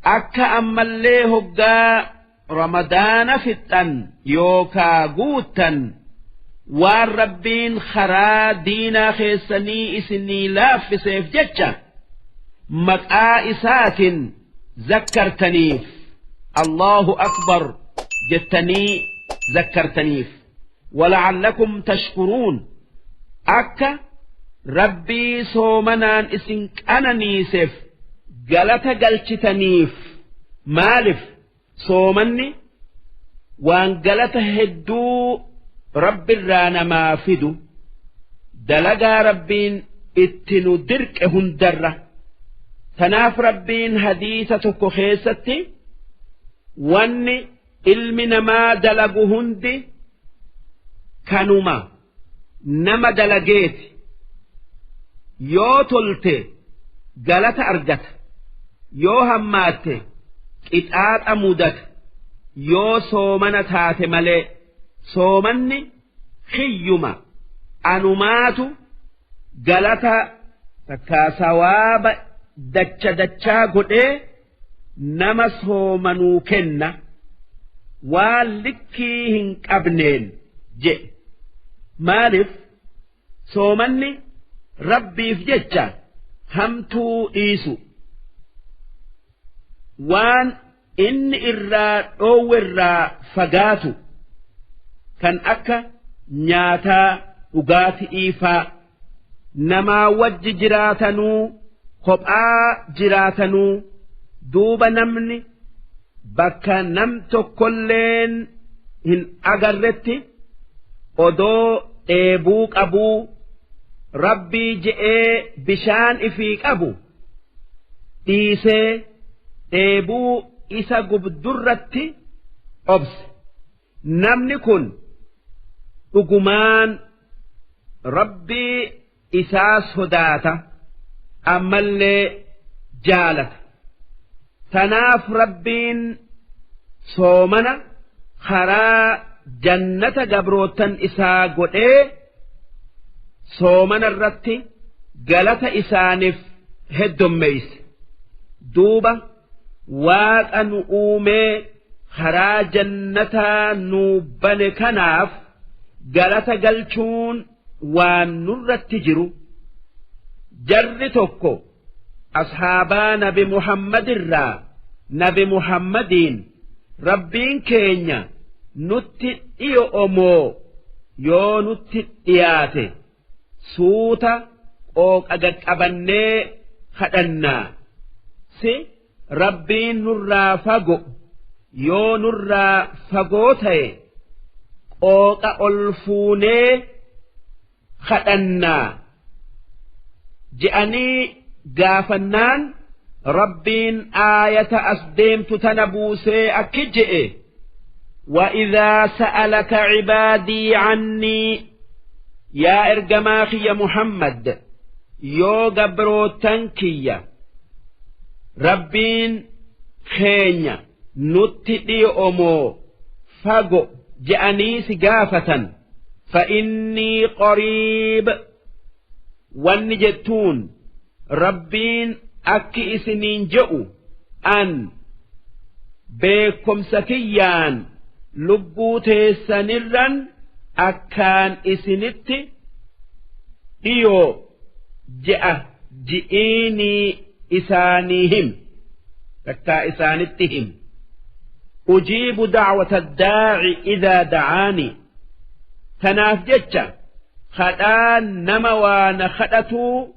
akka ammallee hoggaa Ramadaana fixxan yookaa guuttan Waan Rabbiin karaa diinaa keessanii isinii laaffiseef jecha maqaa isaatiin zakkartaniif, Allahu akbar jettanii zakkartaniif. Wala'allakum tashkuruun, akka Rabbii soomanaan isin qananiiseef galata galchitaniif. Maalif soomanni waan galata hedduu Rabbirraa namaa fidu, dalagaa Rabbiin itti nu dirqe hundarra. Tanaaf Rabbiin hadiisa tokko keessatti, wanni ilmi namaa dalagu hundi kanuma nama dalageeti, yoo tolte galata argata, yoo hammaatte qixaaxa mudata, yoo soomana taate malee. Soomanni kiyyuma, anumaatu galata takkaa sawaaba dacha dachaa godhee nama soomanuu kenna waan likkii hin qabneen jedhe. Maaliif soomanni Rabbiif jecha hamtuu dhiisu, waan inni irraa dhoowwe irraa fagaatu, kan akka nyaataa dhugaati'iifaa, namaa wajji jiraatanuu kophaa jiraatanuu. Duuba namni bakka nam tokkolleen hin agarretti odoo dheebuu qabuu Rabbii je'ee bishaan ifii qabu dhiisee dheebuu isa gubdurratti obse, namni kun dhugumaan Rabbii isaa sodaata, ammallee jaalata. Tanaaf Rabbiin soomana karaa jannata gabroottan isaa godhee soomana irratti galata isaaniif heddommeeyse. Duuba Waaqa nu uumee karaa jannataa nuu bane kanaaf galata galchuun waan nurratti jiru. Jarri tokko ashaabaa nabi Muhammadirraa nabi Muhammadiin, Rabbiin keenya nutti dhiyo'o moo yoo nutti dhiyaate suuta qooqa gaqqabannee kadhannaa, si Rabbiin nurraa fago yoo nurraa fagoo ta'e qooqa ol fuunee kadhannaa je'anii gaafannaan, Rabbiin aayata as deemtu tana buusee akki je'e: وإذا سألك عبادي عني, yaa ergamaa kiyya Muhammad, yoo gabrootan kiyya Rabbiin keenya nutti dhi'omoo fago je'anii si gaafatan, فإني قريب, wanni jettuun Rabbiin akki isiniin je'u, an beekomsa kiyyaan lubbuu teessanirran akkaan isinitti dhiyoo je'a ji'iinii isaanii him, takkaa isaanitti him. أجيب دعوة الداع إذا دعاني, tanaaf jecha kadhaan nama waa na kadhatuu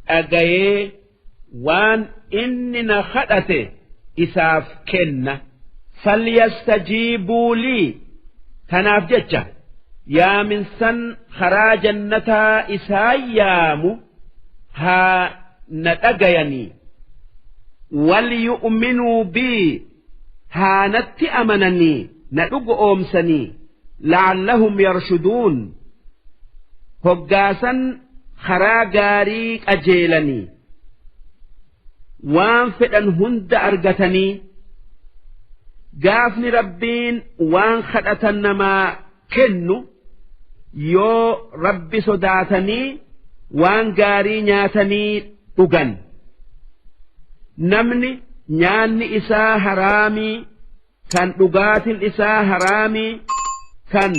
dhagayee waan inni na kadhate isaaf kenna. فليستجيبوا لي, tanaaf jecha yaaminsan karaa jannataa isaan yaamu haa na dhagayanii, وليؤمنوا بي, haa natti amananii na dhugo oomsanii, لعلهم يرشدون, hoggaasan karaa gaarii qajeelanii waan fedhan hunda argatanii. Gaafni Rabbiin waan kadhatan namaa kennu yoo Rabbi sodaatanii waan gaarii nyaatanii dhugan. Namni nyaanni isaa haraamii, kan dhugaatin isaa haraamii, kan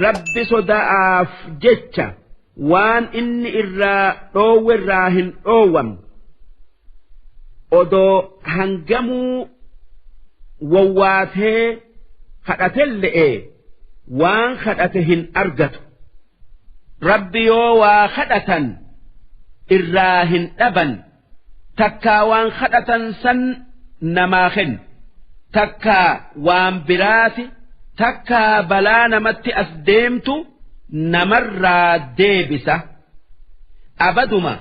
Rabbi soda'aaf jecha waan inni irraa dhoowwe irraa hin dhoowwamne. Odoo hangamuu wawwaatee kadhatelle'e waan kadhate hin argatu. Rabbi yoo waa kadhatan irraa hin dhaban, takkaa waan kadhatan san namaa kennu, takkaa waan biraati, takkaa balaa namatti as deemtu namarraa deebisa. Abaduma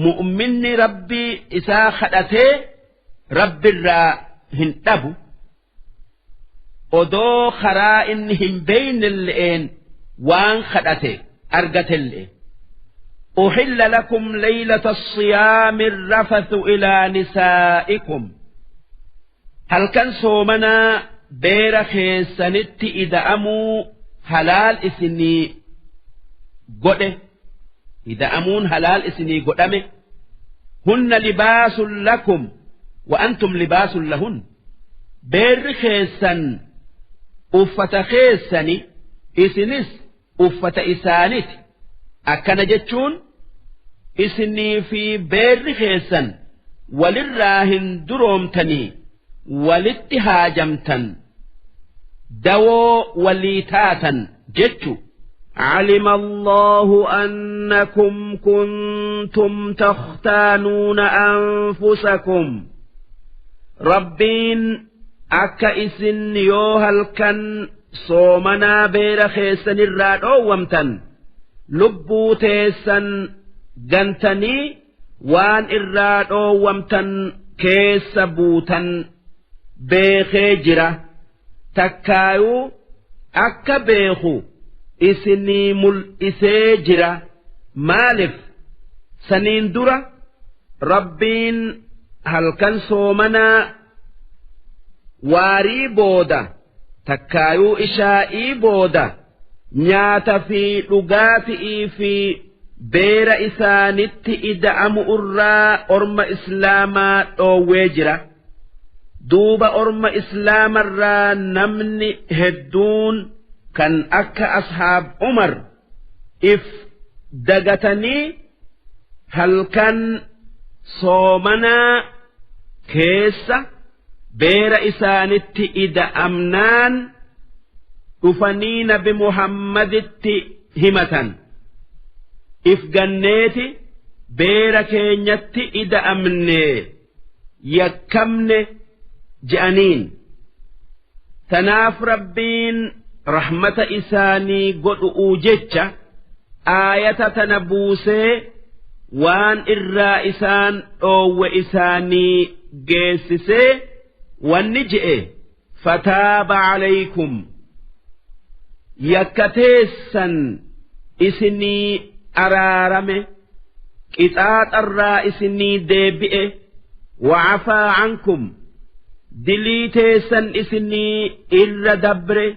mu'minni Rabbii isaa kadhatee Rabbirraa hin dhabu. Odoo karaa inni hin beeynelle'een waan kadhate argatelle'e. أحل لكم ليلة الصيام الرفث إلى نسائكم. Halkan soomanaa beera keessanitti ida'amuu halaal isinii godhe, ida'amuun halaal isinii godhame. هن لباس لكم وأنتم لباس لهن. Beerri keessan uffata keessani, isinis uffata isaaniti. Akkana jechuun isinii fi beerri keessan walirraa hin duroomtanii, walitti haajamtan, dawoo walii taatan jechu. علم الله أنكم كنتم تختانون أنفسكم. Rabbiin akka isin yoo halkan soomanaa beera keessanirraa dhoowwamtan lubbuu teessan gantanii waan irraa dhoowwamtan keessa buutan beekee jira, takkaayuu akka beeku isinii mul'isee jira. Maalif saniin dura Rabbiin halkan soomanaa waarii booda, takkaayuu ishaa'ii booda, nyaata fi dhugaatii fi beera isaanitti ida'amu irraa orma Islaamaa dhoowwee jira. Duuba orma Islaamarraa namni hedduun kan akka ashaab Umar if dagatanii halkan soomanaa keessa beera isaanitti ida'amnaan dhufanii Nabi Muhammaditti himatan. If ganneeti beera keenyatti ida'amne, yakkamne je'aniin. Tanaaf Rabbiin rahmata isaanii godhu'uu jecha aayata tana buusee waan irraa isaan dhoowwe isaanii geessisee wanni je'e: فتاب عليكم, yakka teessan isinii araarame, qixaaxarraa isinii deebi'e. وعفا عنكم, dilii teessan isinii irra dabre,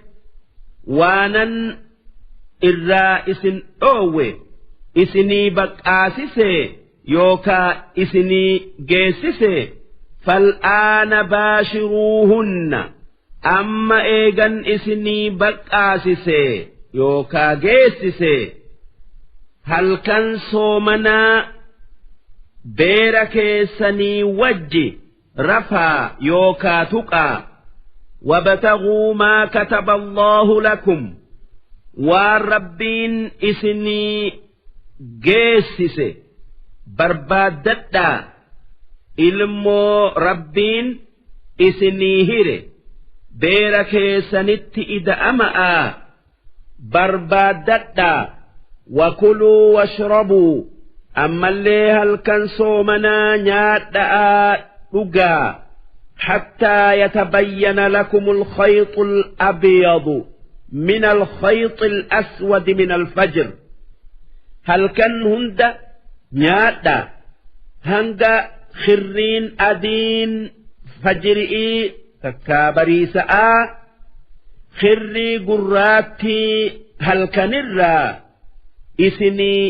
waanan irraa isin dhoowwe isinii baqqaasise yookaa isinii geessise. فالآن باشروهن, amma eegan isinii baqqaasise yookaa geessise, halkan soomanaa beera keessanii wajji rafaa yookaa tuqaa. وابتغوا ما كتب الله لكم, waan Rabbiin isinii geessise barbaaddadhaa, ilmoo Rabbiin isinii hire beera keessanitti ida'ama'a barbaaddadhaa. وكلوا واشربوا, ammallee halkan soomanaa nyaadha'aa dhugaa, حتى يتبين لكم الخيط الأبيض من الخيط الأسود من الفجر. Halkan hunda nyaadha hanga khirriin adiin fajri'ii takkaa bariisa'aa khirrii gurraattii halkanirraa isinii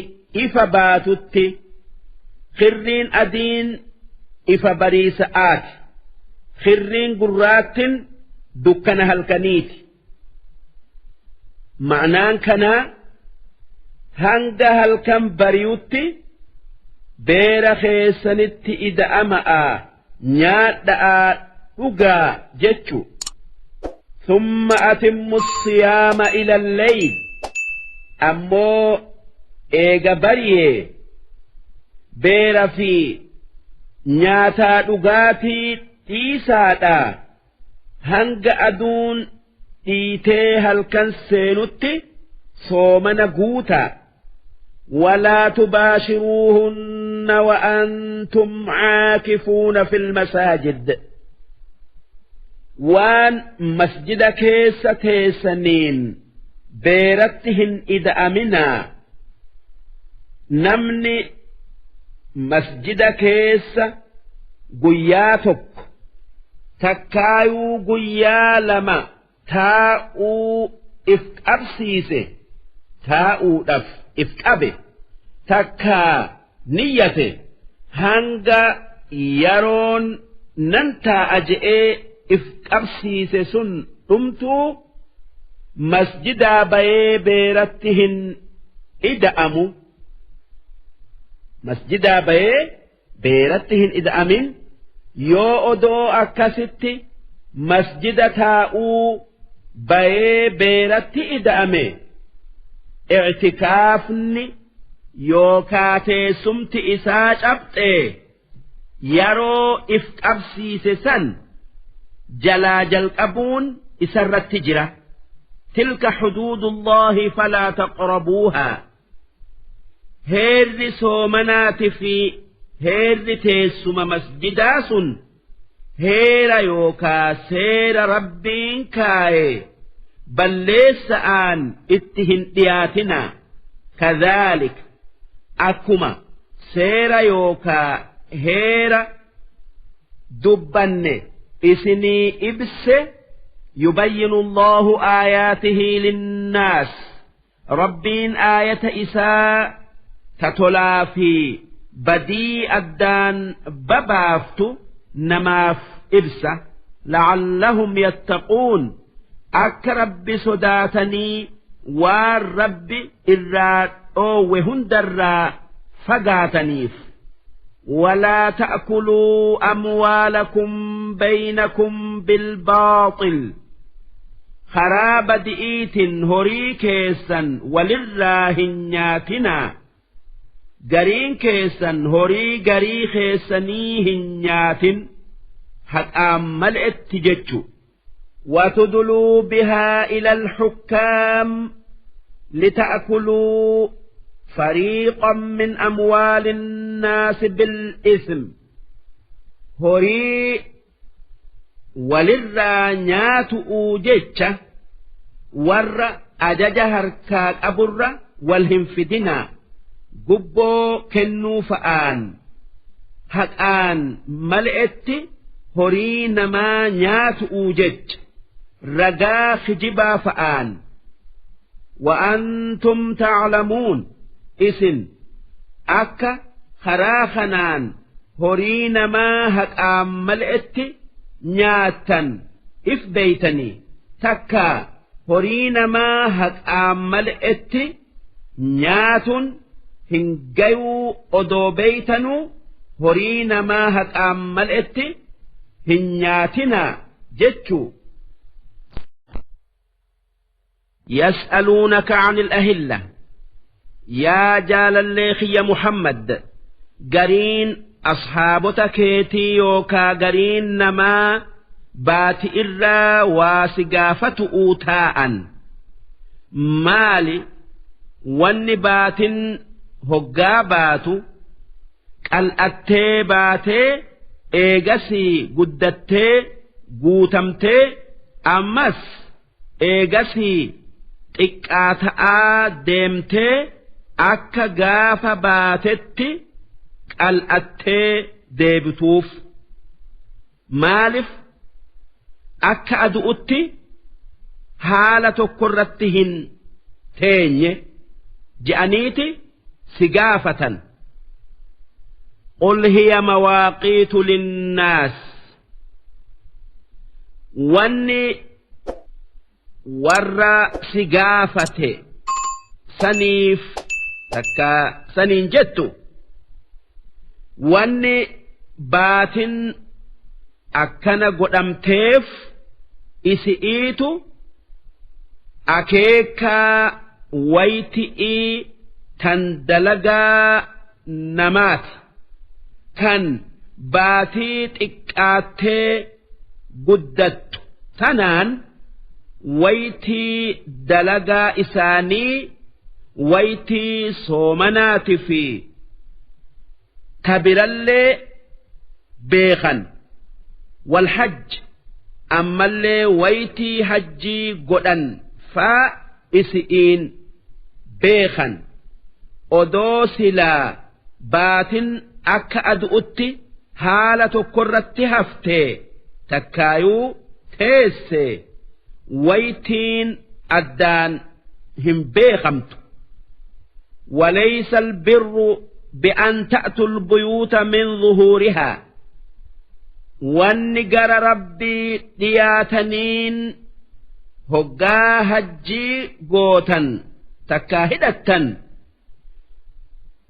ifa baatutti. Khirriin adiin ifa bariisa'aati, khirriin gurraattin dukkana halkaniiti. Ma'naan kanaa hanga halkan bariyutti beera keessanitti ida'ama'a nyaadha'a dhugaa jechu. Thumma atimmu siyaama ila al-layl, ammoo eega bariyee beera fi nyaataa dhugaatii dhiisaadha hanga aduun dhiitee halkan seenutti soomana guutaa. ولا تباشروهن وأنتم عاكفون في المساجد. وان مسجد كيس تيسنين بيرتهن إذا أمنا. نمني مسجد كيس قياتك تكايو قيا لما تاؤ إفك أبسيسه تاؤ دف if qabe takkaa niyyate hanga yeroon nan taa'a je'ee if qabsiise sun dhumtuu masjidaa bayee beeratti hin ida'amu. Masjidaa bayee beeratti hin ida'amin yoo odoo akkasitti masjida taa'uu bayee beeratti ida'ame i'tikaafni yookaa teessumti isaa cabxee yeroo if qabsiise san jalaa jalqabuun isarratti jira. Tilka xuduudullaahi falaa taqrabuuhaa. Heerri soomanaati fi heerri teessuma masjidaa sun heera yookaa seera rabbiin kaaye balleessa'aan itti hin dhiyaatinaa. Kadhaalik akkuma seera yookaa heera dubbanne isinii ibse. Yubayyinu Allahu aayaatihi linnaas. Rabbiin aayata isaa tatolaa fi badii addaan babaaftu namaaf ibsa. La'allahum yattaquun. Akka rabbi sodaatanii waan rabbi irraa dhoowwe hundarraa fagaataniif. Walaa ta'kuluu amwaalakum baynakum bilbaaxil. Karaa badi'iitiin horii keessan walirraa hin nyaatinaa. Gariin keessan horii garii keessanii hin nyaatin haqaan mal'etti jechu. وتدلوا بها إلى الحكام لتأكلوا فريقا من أموال الناس بالإثم. هري وللرانيات أوجتش ور أججهر كأبر والهنفدنا قبو كنو فآن هكآن ملئت هري نما نيات أوجتش ragaa kijibaa fa'aan. Wa'antum ta'lamuun. Isin akka karaa kanaan horii namaa haqaan mal'etti nyaattan if beeytanii takka horii namaa haqaan mal'etti nyaatun hin gayuu odoo beeytanuu horii namaa haqaan mal'etti hin nyaatinaa jechuu. يسألونك عن الأهلة. يا جال الليخي يا محمد قرين أصحابك كيتي يوكا قرين نما بات إرا واسقافة أوتاء مالي والنبات هقابات الأتي باتي إيقسي قدتي قوتمتي أمس إيقسي xiqqaa ta'aa deemtee akka gaafa baatetti qal'attee deebituuf. Maaliif akka adu'utti haala tokkorratti hin teenye je'aniiti si gaafatan. Qul hiya mawaaqiitu linnaas. Wanni Warra si gaafate saniif takka saniin jettu, wanni baatin akkana godhamteef isi'iitu akeekaa wayti'ii tan dalagaa namaati, kan baatii xiqqaattee guddattu tanaan waytii dalagaa isaanii, waytii soomanaati fi tabirallee beekan. Walhajj, ammallee waytii hajjii godhan faa isi'iin beekan. Odoo silaa baatin akka adu'utti haala tokkorratti haftee takkaayuu teesse, waytiin addaan hin beekamtu. وليس البر بأن تأتوا البيوت من ظهورها. Wanni gara Rabbii dhiyaataniin hoggaa hajjii gootan takkaa hidhattan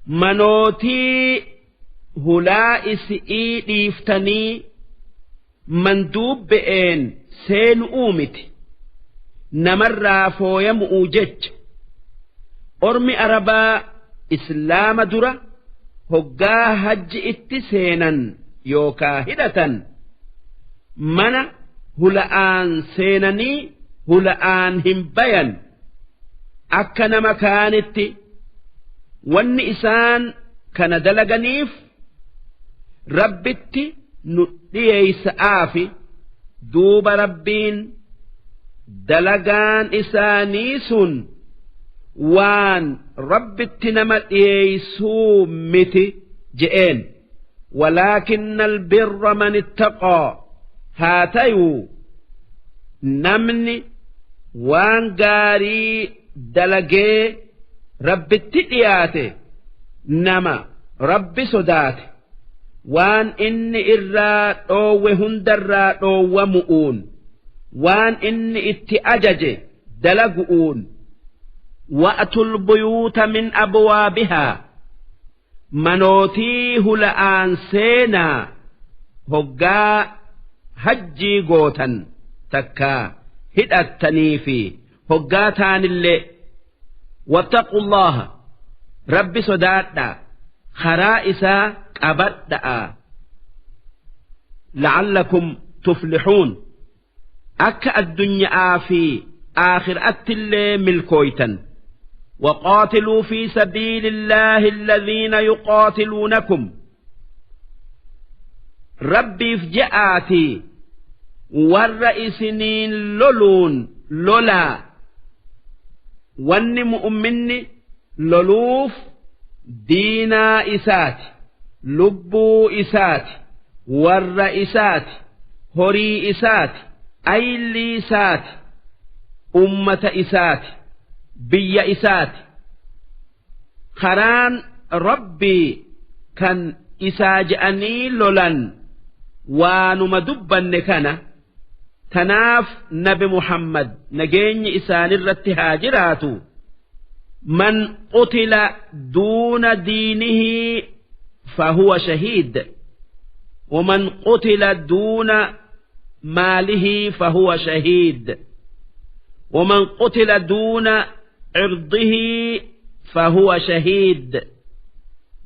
manootii hulaa isi'ii dhiiftanii manduubbe'een seenu'uu miti, namarraa fooyamu'uu jecha. Ormi Arabaa Islaama dura hoggaa hajji itti seenan yookaa hidhatan mana hula'aan seenanii hula'aan hin bayan akka nama kaanitti. Wanni isaan kana dalaganiif Rabbitti nu dhiyeeysa'aafi. Duuba Rabbiin dalagaan isaanii sun waan Rabbitti nama dhiyeeysuu miti je'een. ولكن البر من اتقى. Haa tayuu, namni waan gaarii dalagee Rabbitti dhiyaate nama Rabbi sodaate, waan inni irraa dhoowwe hundarraa dhoowwamu'uun, waan inni itti ajaje dalagu'uun. وأتوا البيوت من أبوابها. Manootii hula'aan seenaa hoggaa hajjii gootan takkaa hidhattanii fi hoggaa taanillee. واتقوا الله, Rabbi sodaadhaa, karaa isaa qabadha'a, لعلكم تفلحون, akka addunyaa fi aakhiraattillee milkooytan. وقاتلوا في سبيل الله الذين يقاتلونكم. Rabbiif je'aatii warra isiniin loluun lolaa. Wanni mu'umminni loluuf diinaa isaati, lubbuu isaati, warra isaati, horii isaati, aylii isaati, ummata isaati, biyya isaati. Karaan Rabbii kan isaa je'anii lolan waanuma dubbanne kana. Tanaaf Nabi Muhammad, nageenyi isaanirratti haa jiraatu, من قتل دون دينه فهو شهيد، ومن قتل دون ماله فهو شهيد، ومن قتل دون عرضه فهو شهيد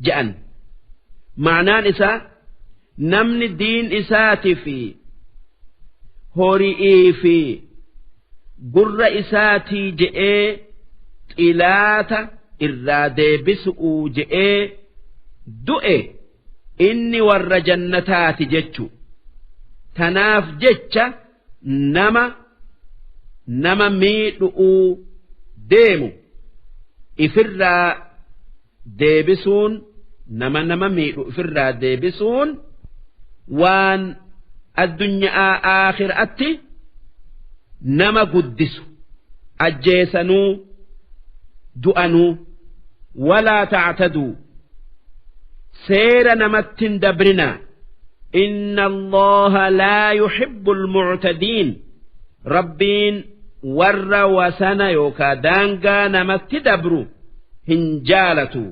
je'an. Ma'naan isaa, namni diin isaati fi hori'ii fi gurra isaatii je'ee xilaata irraa deebisu'uu je'ee du'e, inni warra jannataati jechu. Tanaaf jecha nama nama miidhu'uu deemu ifirraa deebisuun, nama nama miidhu ifirraa deebisuun, waan addunyaa aakhiraatti nama guddisu, ajjeesanuu du'anuu. ولا تعتدوا, seera namatti hin dabrinaa. إن الله لا يحب المعتدين. Rabbiin Warra wasana yookaa daangaa namatti dabru hin jaalatu.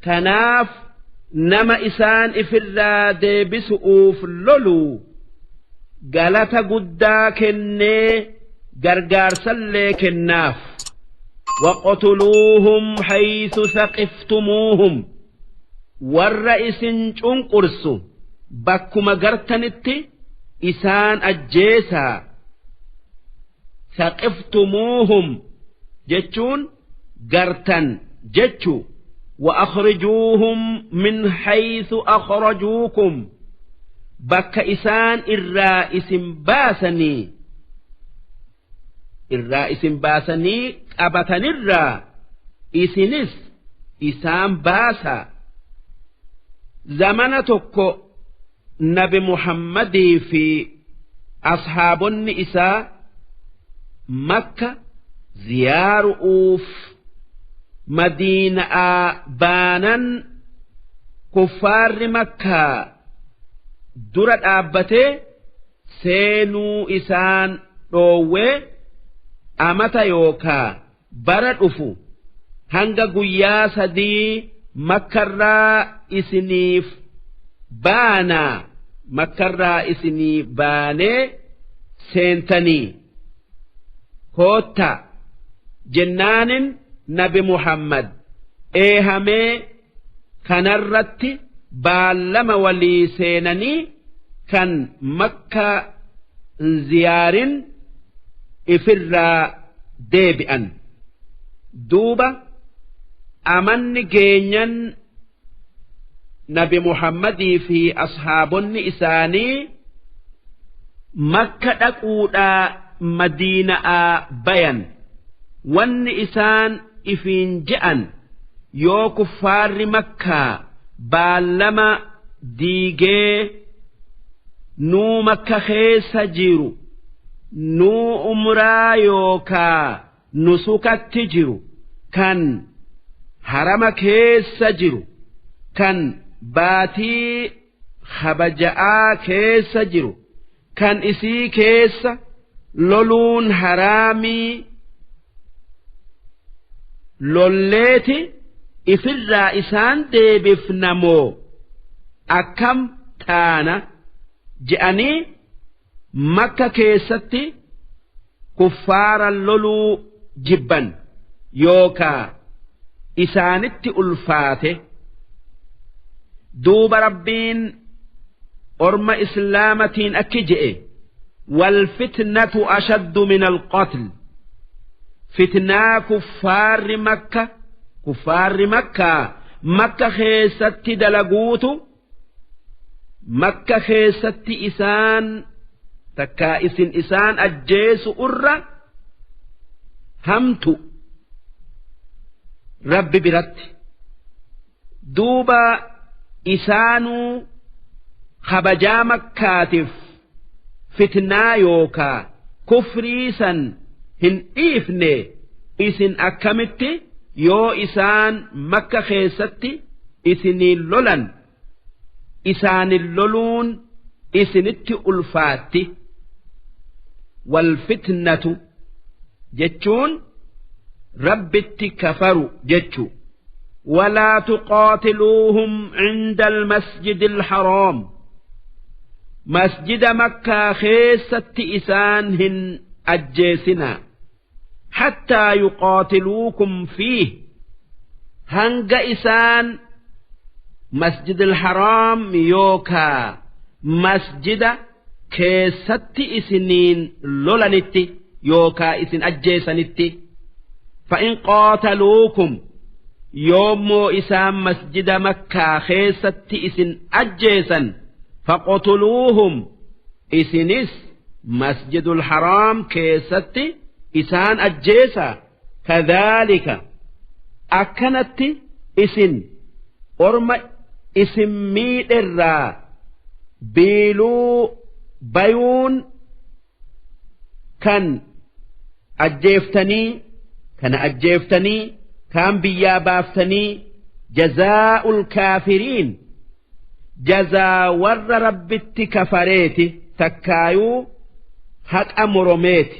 Kanaaf nama isaan ifirraa deebisu'uuf loluu galata guddaa kennee gargaarsallee kennaaf. Waqtuluuhum haythu saqiftumuuhum, warra isin cunqursu bakkuma gartanitti isaan ajjeesaa. Saqiftumuuhum jechuun gartan jechu. وأخرجوهم من حيث أخرجوكم, bakka isaan irraa isin baasanii qabatanirraa isinis isaan baasa. Zamana tokko Nabi Muhammadii fi ashaabonni isaa Makka ziyaaru'uuf Madiina'aa baanan, kuffaarri Makkaa dura dhaabbatee seenuu isaan dhoowwee, amata yookaa bara dhufu hanga guyyaa 3 Makkarraa isiniif baanaa, Makkarraa isinii baanee seentanii koottaa jennaanin, Nabi Muhammad eehamee kanarratti baallama walii seenanii kan Makka ziyaarin ifirraa deebi'an. Duuba amanni geenyan Nabi Muhammadii fi ashaabonni isaanii Makka dhaquudhaa Madiina'aa bayan. Wanni isaan ifiin je'an, yoo kuffaarri Makkaa baallama diigee nuu Makka keessa jiru, nuu umraa yookaa nusukatti jiru, kan harama keessa jiru, kan baatii kabaja'aa keessa jiru, kan isii keessa loluun haraamii, lolleeti ifirraa isaan deebifnamoo akkam taana je'anii Makka keessatti kuffaara loluu jibban yookaa isaanitti ulfaate. Duuba Rabbiin orma Islaamatiin akki je'e: والفتنة أشد من القتل. Fitnaa kuffaarri Makkaa Makka keessatti dalaguutu, Makka keessatti isaan takkaa isin isaan ajjeesu irra hamtu Rabbi biratti. Duuba isaanuu kabajaa Makkaatiif fitnaa yookaa kufrii san hin dhiifne, isin akkamitti yoo isaan Makka keessatti isiniin lolan isaanin loluun isinitti ulfaatti? والفتنة jechuun Rabbitti kafaru jechu. ولا تقاتلوهم عند المسجد الحرام, masjida Makkaa keessatti isaan hin ajjeesinaa, حتى يقاتلوكم فيه, hanga isaan Masjid al-Haraam yookaa masjida keessatti isiniin lolanitti yookaa isin ajjeesanitti. فإن قاتلوكم, yoommoo isaan masjida Makkaa keessatti isin ajjeesan, فاقتلوهم, isinis Masjidul Haraam keessatti isaan ajjeesa. كذلك, akkanatti isin orma isin miidherraa biiluu bayuun kan ajjeeftanii kana ajjeeftanii kaan biyyaa baaftanii, جزاء الكافرين, jazaa warra Rabbitti kafareeti takkaayuu haqa moromeeti.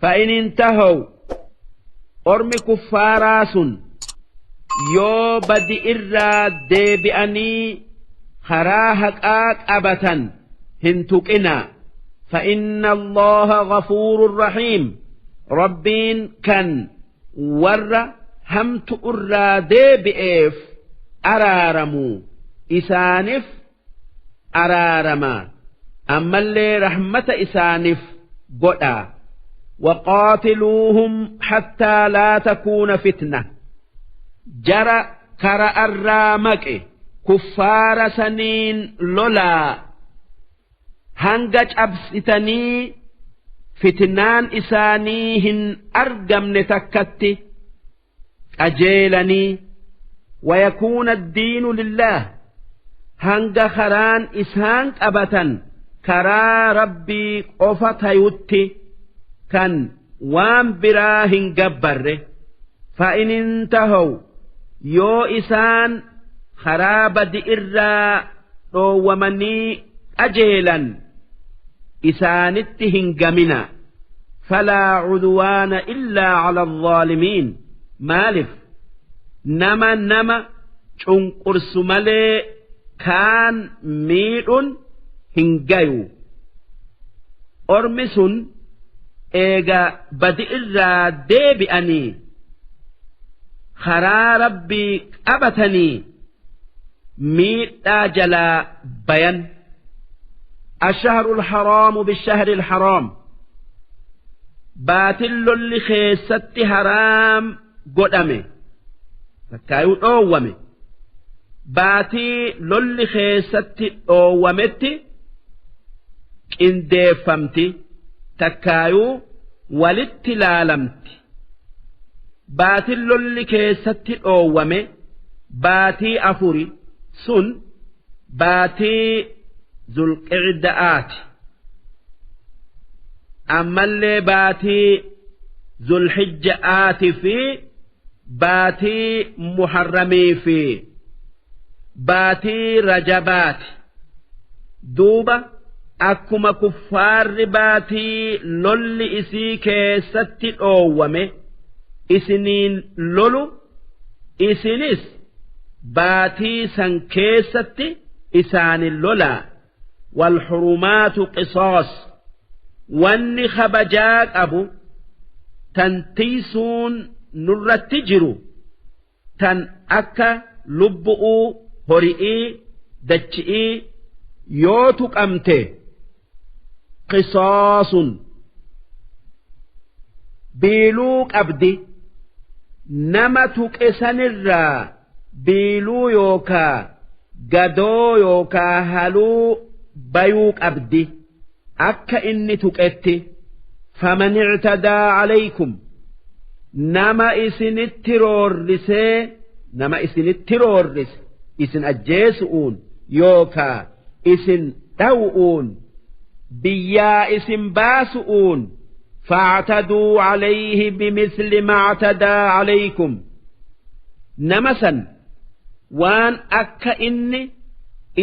فإن انتهوا ormi kuffaaraa sun yoo badi irraa deebi'anii karaa haqaa qabatan hin tuqinaa. فإن الله غفور رحيم Rabbiin kan warra hamtu irraa deebi'eef araaramu isaanif araarama ammallee rahmata isaanif godha. وقاتلوهم حتى لا تكون فتنة jara kara irraa maqe kuffaara saniin lolaa hanga cabsitanii fitnaan isaanii hin argamne takkatti qajeelanii. ويكون الدين لله hanga karaan isaan qabatan karaa Rabbii qofa tayutti kan waan biraa hin gabbarre. فإن انتهوا yoo isaan karaa badi irraa dhoowwamanii qajeelan isaanitti hin gamina. فلا عدوان إلا على الظالمين maalif nama cunqursu malee kaan miidhun hin gayu. Ormi sun eega badi irraa deebi'anii karaa Rabbii qabatanii miidhaa jalaa bayan. الشهر الحرام بالشهر الحرام baatin lolli keessatti haraam godhame takkaayuu dhoowwame baatii lolli keessatti dhoowwametti qindeeffamti takkaayuu walitti laalamti. Baatin lolli keessatti dhoowwame baatii afuri sun baatii Zulqicda'aati ammallee baatii Zulhijja'aati fi baatii Muharramii fi baatii Rajabaati. Duuba akkuma kuffaarri baatii lolli isii keessatti dhoowwame isiniin lolu isinis baatii san keessatti isaanin lolaa. والحرمات قصاص wanni kabajaa qabu tan tiisuun nurratti jiru tan akka lubbu'uu hori'ii dachi'ii yoo tuqamte qisaasun biiluu qabdi nama tuqe sanirraa biiluu yookaa gadoo yookaa haluu bayuu qabdi akka inni tuqetti. فمن اعتدى عليكم nama isinitti roorrisee nama isinitti roorrise isin ajjeesu'uun yookaa isin dhaw'uun biyyaa isin baasu'uun فاعتدوا عليه بمثل ما اعتدى عليكم nama san waan akka inni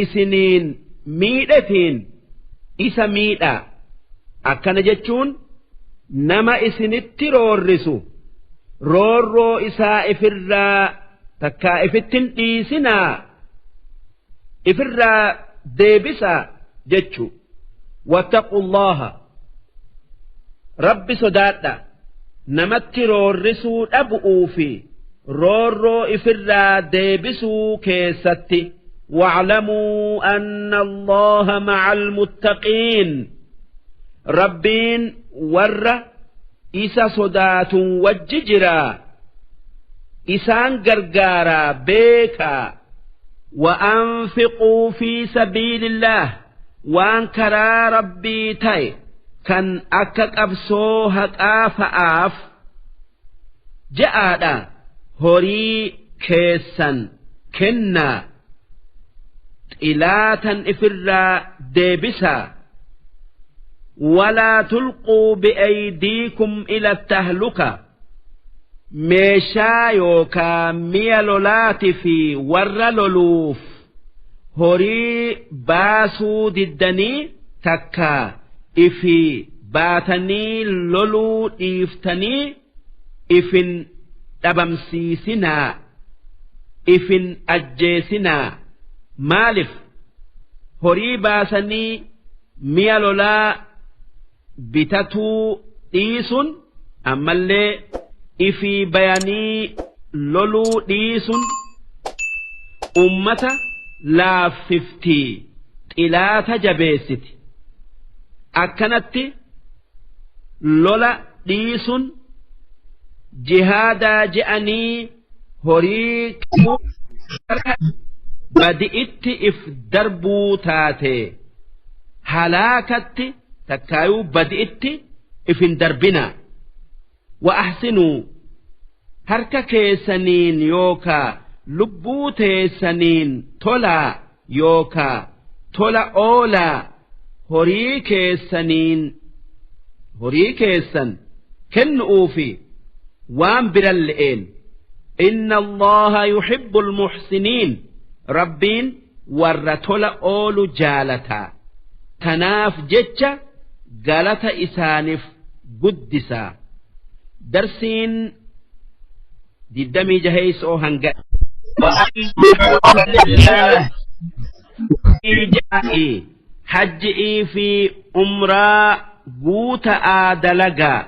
isiniin miidhatiin isa miidhaa. Akkana jechuun nama isinitti roorrisu roorroo isaa ifirraa takkaa ifittin dhiisinaa ifirraa deebisaa jechu. واتقوا الله Rabbi sodaadha namatti roorrisuu dhabu'uu fi roorroo ifirraa deebisuu keessatti. واعلموا أن الله مع المتقين Rabbiin warra isa sodaatun wajji jiraa isaan gargaaraa beekaa. وأنفقوا في سبيل الله waan karaa Rabbii ta'e kan akka qabsoo haqaa fa'aaf ja'aadha horii keessan kennaa xilaatan ifirraa deebisaa. ولا تلقوا بأيديكم إلى التهلكة meeshaa yookaa mi'a lolaati fi warra loluuf horii baasuu diddanii takkaa ifi baatanii loluu dhiiftanii ifin dhabamsiisinaa ifin ajjeesinaa. Maalif horii baasanii mi'a lolaa bitatuu dhiisun ammallee ifii bayanii loluu dhiisun ummata laaffiftii xilaata jabeessiti. Akkanatti lola dhiisun jihaadaa je'anii horii badi'itti if darbuu taate halaakatti takkaayuu badi'itti if hin darbinaa. Wa ahsinuu harka keessaniin yookaa lubbuu teessaniin tolaa yookaa tola oolaa horii keessaniin horii keessan kennuufi waan biran le'een. Inna Allaha yuhibbul muhsiniin Rabbiin warra tola oolu jaalataa. Tanaaf jecha galata isaaniif guddisaa. Darsiin 26 hanga hajji'ii fi umraa guuta'aa dalagaa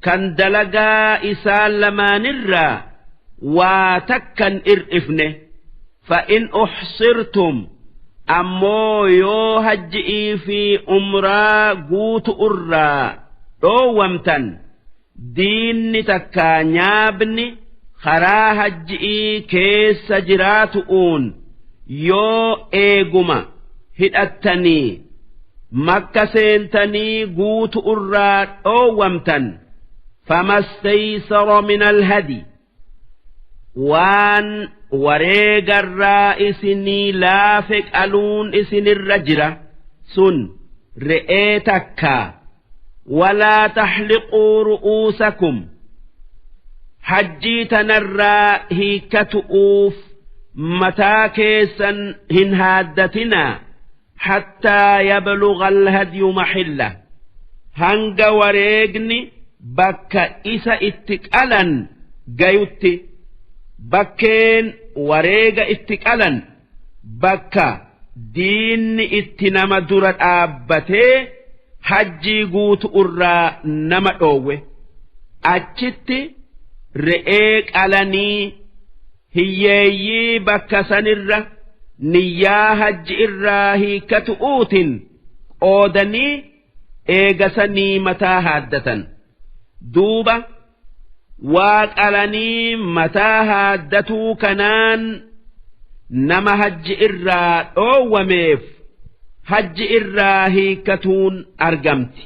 kan dalagaa isaan lamaanirraa waa takkan ir'ifne. Fa'in uxsirtum ammoo yoo hajji'ii fi umraa guutu irraa dhoowwamtan diinni takkaa nyaabni karaa hajji'ii keessa jiraatu'uun yoo eeguma hidhattanii makka seentanii guutu irraa dhoowwamtan famastaysara min alhadi waan wareegarraa isinii laafe qaluun isinirra jira sun re'ee takkaa. Walaa taxliquu ru'uusakum hajjii tanarraa hiikkatu'uuf mataa keessan hin haaddatinaa hattaa yabluga alhadyu maxilla hanga wareegni bakka isa itti qalan gayutti. Bakkeen wareega itti qalan bakka diinni itti nama dura dhaabbatee hajjii guutu irraa nama dhoowwe achitti re'ee qalanii hiyyeeyyii bakka sanirra niyyaa hajji irraa hiikkatu'uutin qoodanii eegasanii mataa haaddatan. Duuba waa qalanii mataa haaddatuu kanaan nama hajji irraa dhoowwameef hajji irraa hiikkatuun argamti.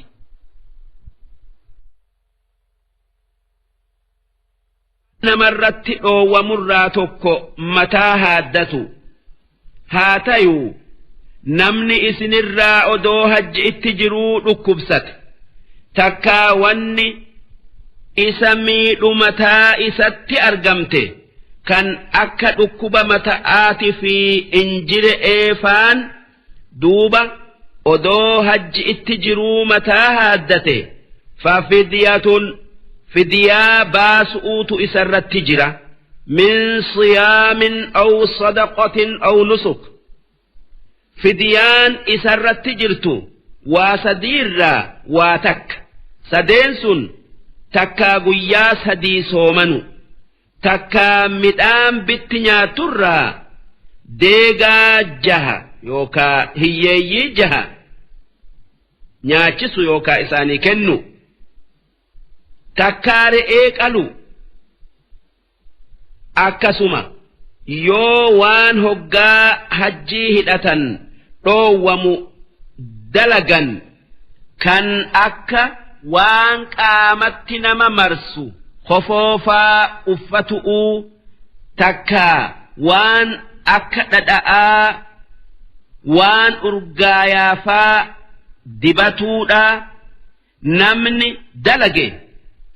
Namarratti dhoowwamurraa tokko mataa haaddatu haa tayuu namni isinirraa odoo hajji itti jiruu dhukkubsate takkaa wanni isa miidhu mataa isatti argamte kan akka dhukkuba mata'aati fi injire'ee faan duuba odoo hajji itti jiruu mataa haaddate fafidyatun fidyaa baasu'uutu isarratti jira min siyaamin aw sadaqatin aw nusuk. Fidyaan isarratti jirtu waa sadiirraa waa takka sadeen sun takkaa guyyaa sadii soomanu takkaa midhaan bitti nyaaturraa deegaa jaha yookaa hiyyeeyyii jaha nyaachisu yookaa isaanii kennu takkaa re'ee qalu. Akkasuma yoo waan hoggaa hajjii hidhatan dhoowwamu dalagan kan akka waan qaamatti nama marsu kofoofaa uffatu'uu takkaa waan akka dhadha'aa waan urgaayaafaa dibatuudha namni dalage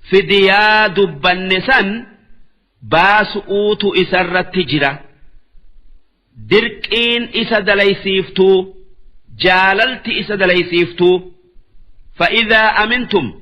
fidiyaa dubbanne san baasu'uutu isarratti jira. Dirqiin isa dalaysiiftuu jaalalti isa dalaysiiftuu. Fa'idaa amintum.